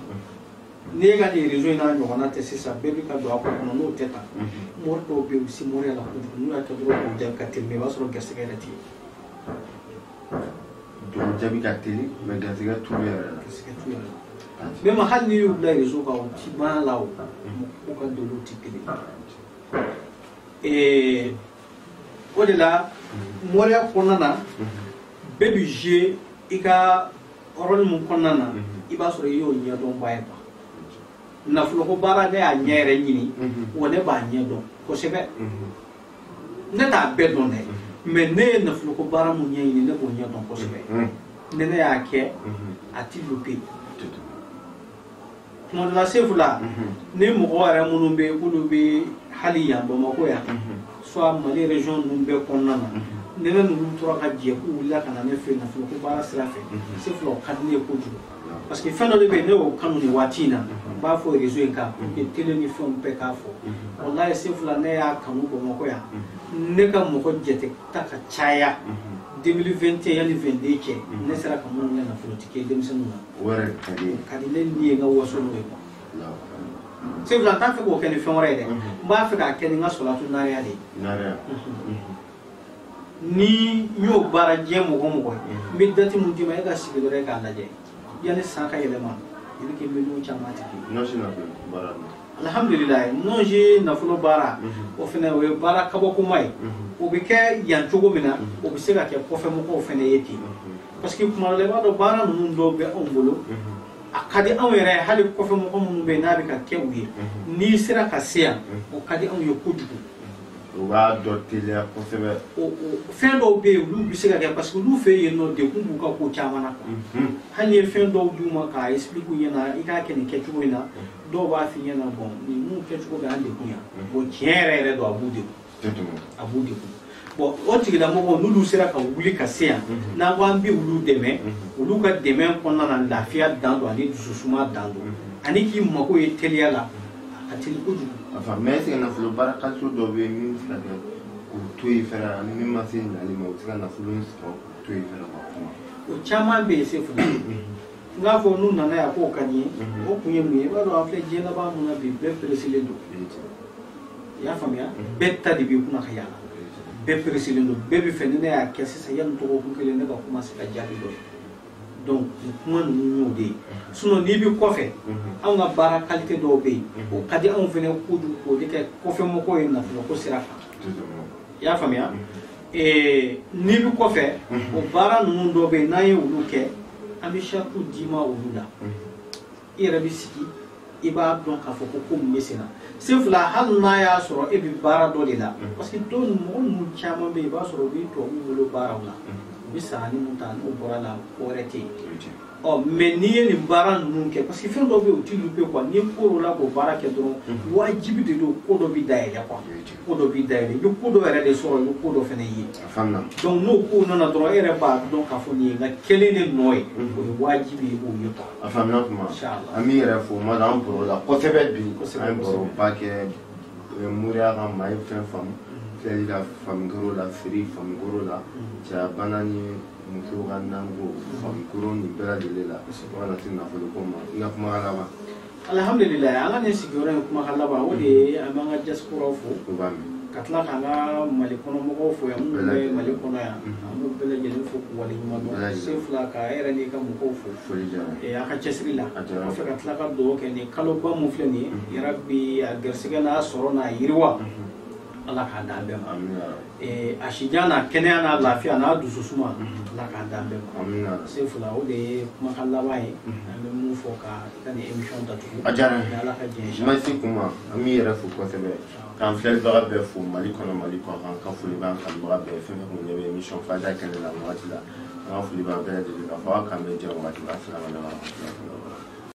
n'e ka nin réseau in n'a ɲɔgɔnna tɛ sisan bɛɛ bɛ ka don a ko kɔnɔ n'o tɛ tan mori dɔw bɛ yen u bɛ se moriya la kojugu n'u y'a kɛ dɔrɔn k'o jaabi ka teli mais i b'a sɔrɔ garisigɛ yɛrɛ tɛ yen. Donc jaabi ka teli mais garisigɛ t'u yɛrɛ la. Garisigɛ t'u yɛrɛ la. Même hali n'i y'u bila réseau kan u ti ban la o mɔgɔw ka doniw ti kelen ye. O de la moriya kɔnɔna na bɛɛ bɛ jouer i ka rôle mun kɔnɔna na, i b'a sɔrɔ i y'o ɲɛdɔnba ye quoi. Nafoloko baara ne y'a ɲɛ yɛrɛ ɲini, wa ne b'a ɲɛ dɔn kosɛbɛ. Ne t'a bɛɛ dɔn dɛ, mais ne ye nafoloko baara mun ɲɛɲini, ne b'o ɲɛ dɔn kosɛbɛ. Ni ne y'a kɛ, a ti louper. Tuma dɔ la Sefula, ni mɔgɔ yɛrɛ minnu bɛ yen k'olu bɛ hali yan Bamakɔ yan, soit Mali région ninnu bɛɛ kɔnɔna na, ni ne ninnu tora ka jɛ k'u wulila ka na ne fɛ yen nafoloko baara sira fɛ, Sefula, o ka di ne ye kojugu. Parce que fɛn dɔ de bɛ yen, ne y'o kanu nin waati in na, n b'a fɔ réseau in kan pour que télé ni fɛnw bɛɛ k'a fɔ. Walayi Sefula, ne y'a kanu Bamakɔ yan, ne ka mɔgɔ jate ta ka caya 2021 yanni 22 cɛ, ne sera ka minnu kɛ nafolotigi ye denmisɛnninw na. O yɛrɛ ka di. Ka di ne ni ye n ka waso n'o ye quoi. Sefula, n t'a fɛ k'o kɛ ni fɛn wɛrɛ ye dɛ, n b'a fɛ k'a kɛ ni n ka sɔlatu nariya de ye. Nariya. Ni n y'o baara diɲɛ mɔgɔ o mɔgɔ ye, n bɛ date mun d'i ma, e ka sigi dɔrɔn e k'a lajɛ, yanni san ka yɛlɛma, i bɛ kɛ miliyɔn caman tigi ye. Nɔsi nafolo baara. Alhamdulilayi, nɔnsi nafolo baara, o fɛnɛ o ye baara kabakoma ye. O bɛ kɛ yan cogo min na, o bɛ se ka kɛ kɔfɛ mɔgɔw fɛnɛ ye ten, parce que kuma dɔ la, i b'a dɔn baara ninnu dɔw bɛ anw bolo, a ka di anw yɛrɛ ye. Hali kɔfɛ mɔgɔ minnu bɛ yen n'a bɛ ka kɛ u ye, n'i sera ka se yan, o ka di anw ye kojugu. O b'a dɔ teliya kosɛbɛ. O fɛn dɔw bɛ yen, olu bɛ se ka kɛ, parce que olu fɛ yen nɔ, degun b'u ka ko caman na quoi. Hali n'i ye fɛn dɔw d'u ma k'a expliquer u ɲɛna, i k'a kɛ nin kɛcogo in na, dɔw b'a f'i ɲɛna, bon, nin mun kɛcogo bɛ an degun yan. Bon, tiɲɛ yɛrɛ yɛrɛ don, a b'u degun, a b'u degun. Bon, o tigilamɔgɔw, n'olu sera ka wuli ka se yan, n'an ko an bɛ olu dɛmɛ, olu ka dɛmɛ kɔnɔna na, lafiya dan don ani dususuma dan don, ani k'i mako ye teliya la, a ka teli kojugu. Enfin, mais est-ce que nafolo baara qualité dɔw bɛ yen min bɛ se ka kɛ k'u to yen fɛnɛ, ani min ma se nali ma, u bɛ se ka nafolo in sɔrɔ k'u to yen fɛnɛ ka kuma? O caman bɛ yen Sefula. N k'a fɔ n'u nana yan k'o ka di n ye, o kun ye mun ye? I b'a dɔn an filɛ diɲɛ laban mun na bi, bɛɛ peresilen don. I y'a faamuya, bɛɛ ta de b'i kunna ka yaala, bɛɛ peresilen don, bɛɛ bɛ fɛ ni ne y'a kɛ sisan, yanni dɔgɔkun kelen ne ka kuma se ka jaabi dɔ ye. Donc nin kuma ninnu y'o de ye. Sinon n'i bɛ kɔfɛ, anw ka baara qualité dɔw bɛ yen, o ka di anw fɛnɛ kojugu k'o de kɛ kɔfɛ mɔgɔw ye nafoloko sira kan. I y'a faamuya, n'i bɛ kɔfɛ, o baara ninnu dɔw bɛ yen, n'an ye olu kɛ, an bɛ charte d'i ma olu la, i yɛrɛ bɛ sigi, i b'a dɔn k'a fɔ ko ko mun bɛ sen na. Sefula, hali n'a y'a sɔrɔ e bɛ baara dɔ de la, parce que dɔw mɔgɔ ninnu caman bɛ yen, i b'a sɔrɔ u bɛ tubabuw bolo baaraw la, u bɛ sarani mun ta, n'o bɔra la, ko wɛrɛ tɛ yen. Ɔ, mais n'i ye nin baara ninnu kɛ, parce que fɛn dɔw bɛ yen, u ti louper quoi. N'i ko o la k'o baara kɛ dɔrɔn, wajibi de don, ko dɔ b'i dayɛlɛ quoi, ko dɔ b'i dayɛlɛ, i bɛ ko dɔ yɛrɛ de sɔrɔ, i bɛ ko dɔ fɛnɛ ye. Donc n'o ko nana dɔrɔn, e yɛrɛ b'a dɔn k'a fɔ nin ye n ka kelen de nɔ ye, o ye wajibi ye i b'o ye quoi. A faamuna kuma. An b'i yɛrɛ fo, ma an baro la kosɛbɛ bi, an ye baroba kɛ moriya kan, maa ye fɛn faamu, filɛli la faamukɛr'o la, feere faamukɛr'o la, cɛya bana ni musow ka nanko faamukɛr'o nin bɛɛ lajɛlen la, fo ka na se nafolo ko ma. I ka kumakan laban. Alhamdulilayi, an ka nin sigiyɔrɔ in kumakan laban, o de ye an b'an ka diaspora fo, O b'a mɛn. ka tila k'an ka Mali kɔnɔ mɔgɔw fo yan, minnu bɛ Mali kɔnɔ yan, an b'u bɛɛ lajɛlen fo k'u waleɲuman dɔn. Sefula, ka e yɛrɛ n'i ka mɔgɔw fo. Foli diyara n ye. A ka cɛsiri la. A diyara n ye. Kɔfɛ ka tila ka dugawu kɛ nin kaloba mun filɛ nin ye, yarabi a garisɛgɛ n'a sɔrɔ n'a yiriwa, Ala k'a d'an bɛɛ ma. A sijan n'a kɛnɛya n'a lafiya n'a dususuma, Ala k'a d'an bɛɛ ma. Sefula, o de ye kumakan laban ye an bɛ mun fɔ ka i ka nin émission datugu. A diyara n ye. Ni Ala ka diɲɛ. Merci kuma, an b'i yɛrɛ fo kosɛbɛ, k'an filɛlibaga bɛɛ fo Mali kɔnɔ, Mali kɔ kan, ka foli b'an kanubaga bɛɛ, fɛn fɛn kun ɲɛ bɛ émission Fadiya kɛnɛ la nin waati la, an ka foli b'an bɛɛ lajɛlen, k'a fɔ aw k'an bɛn diɲɛ wagati la. Asalaamaaleykum warahmatulahi wabarakatuh.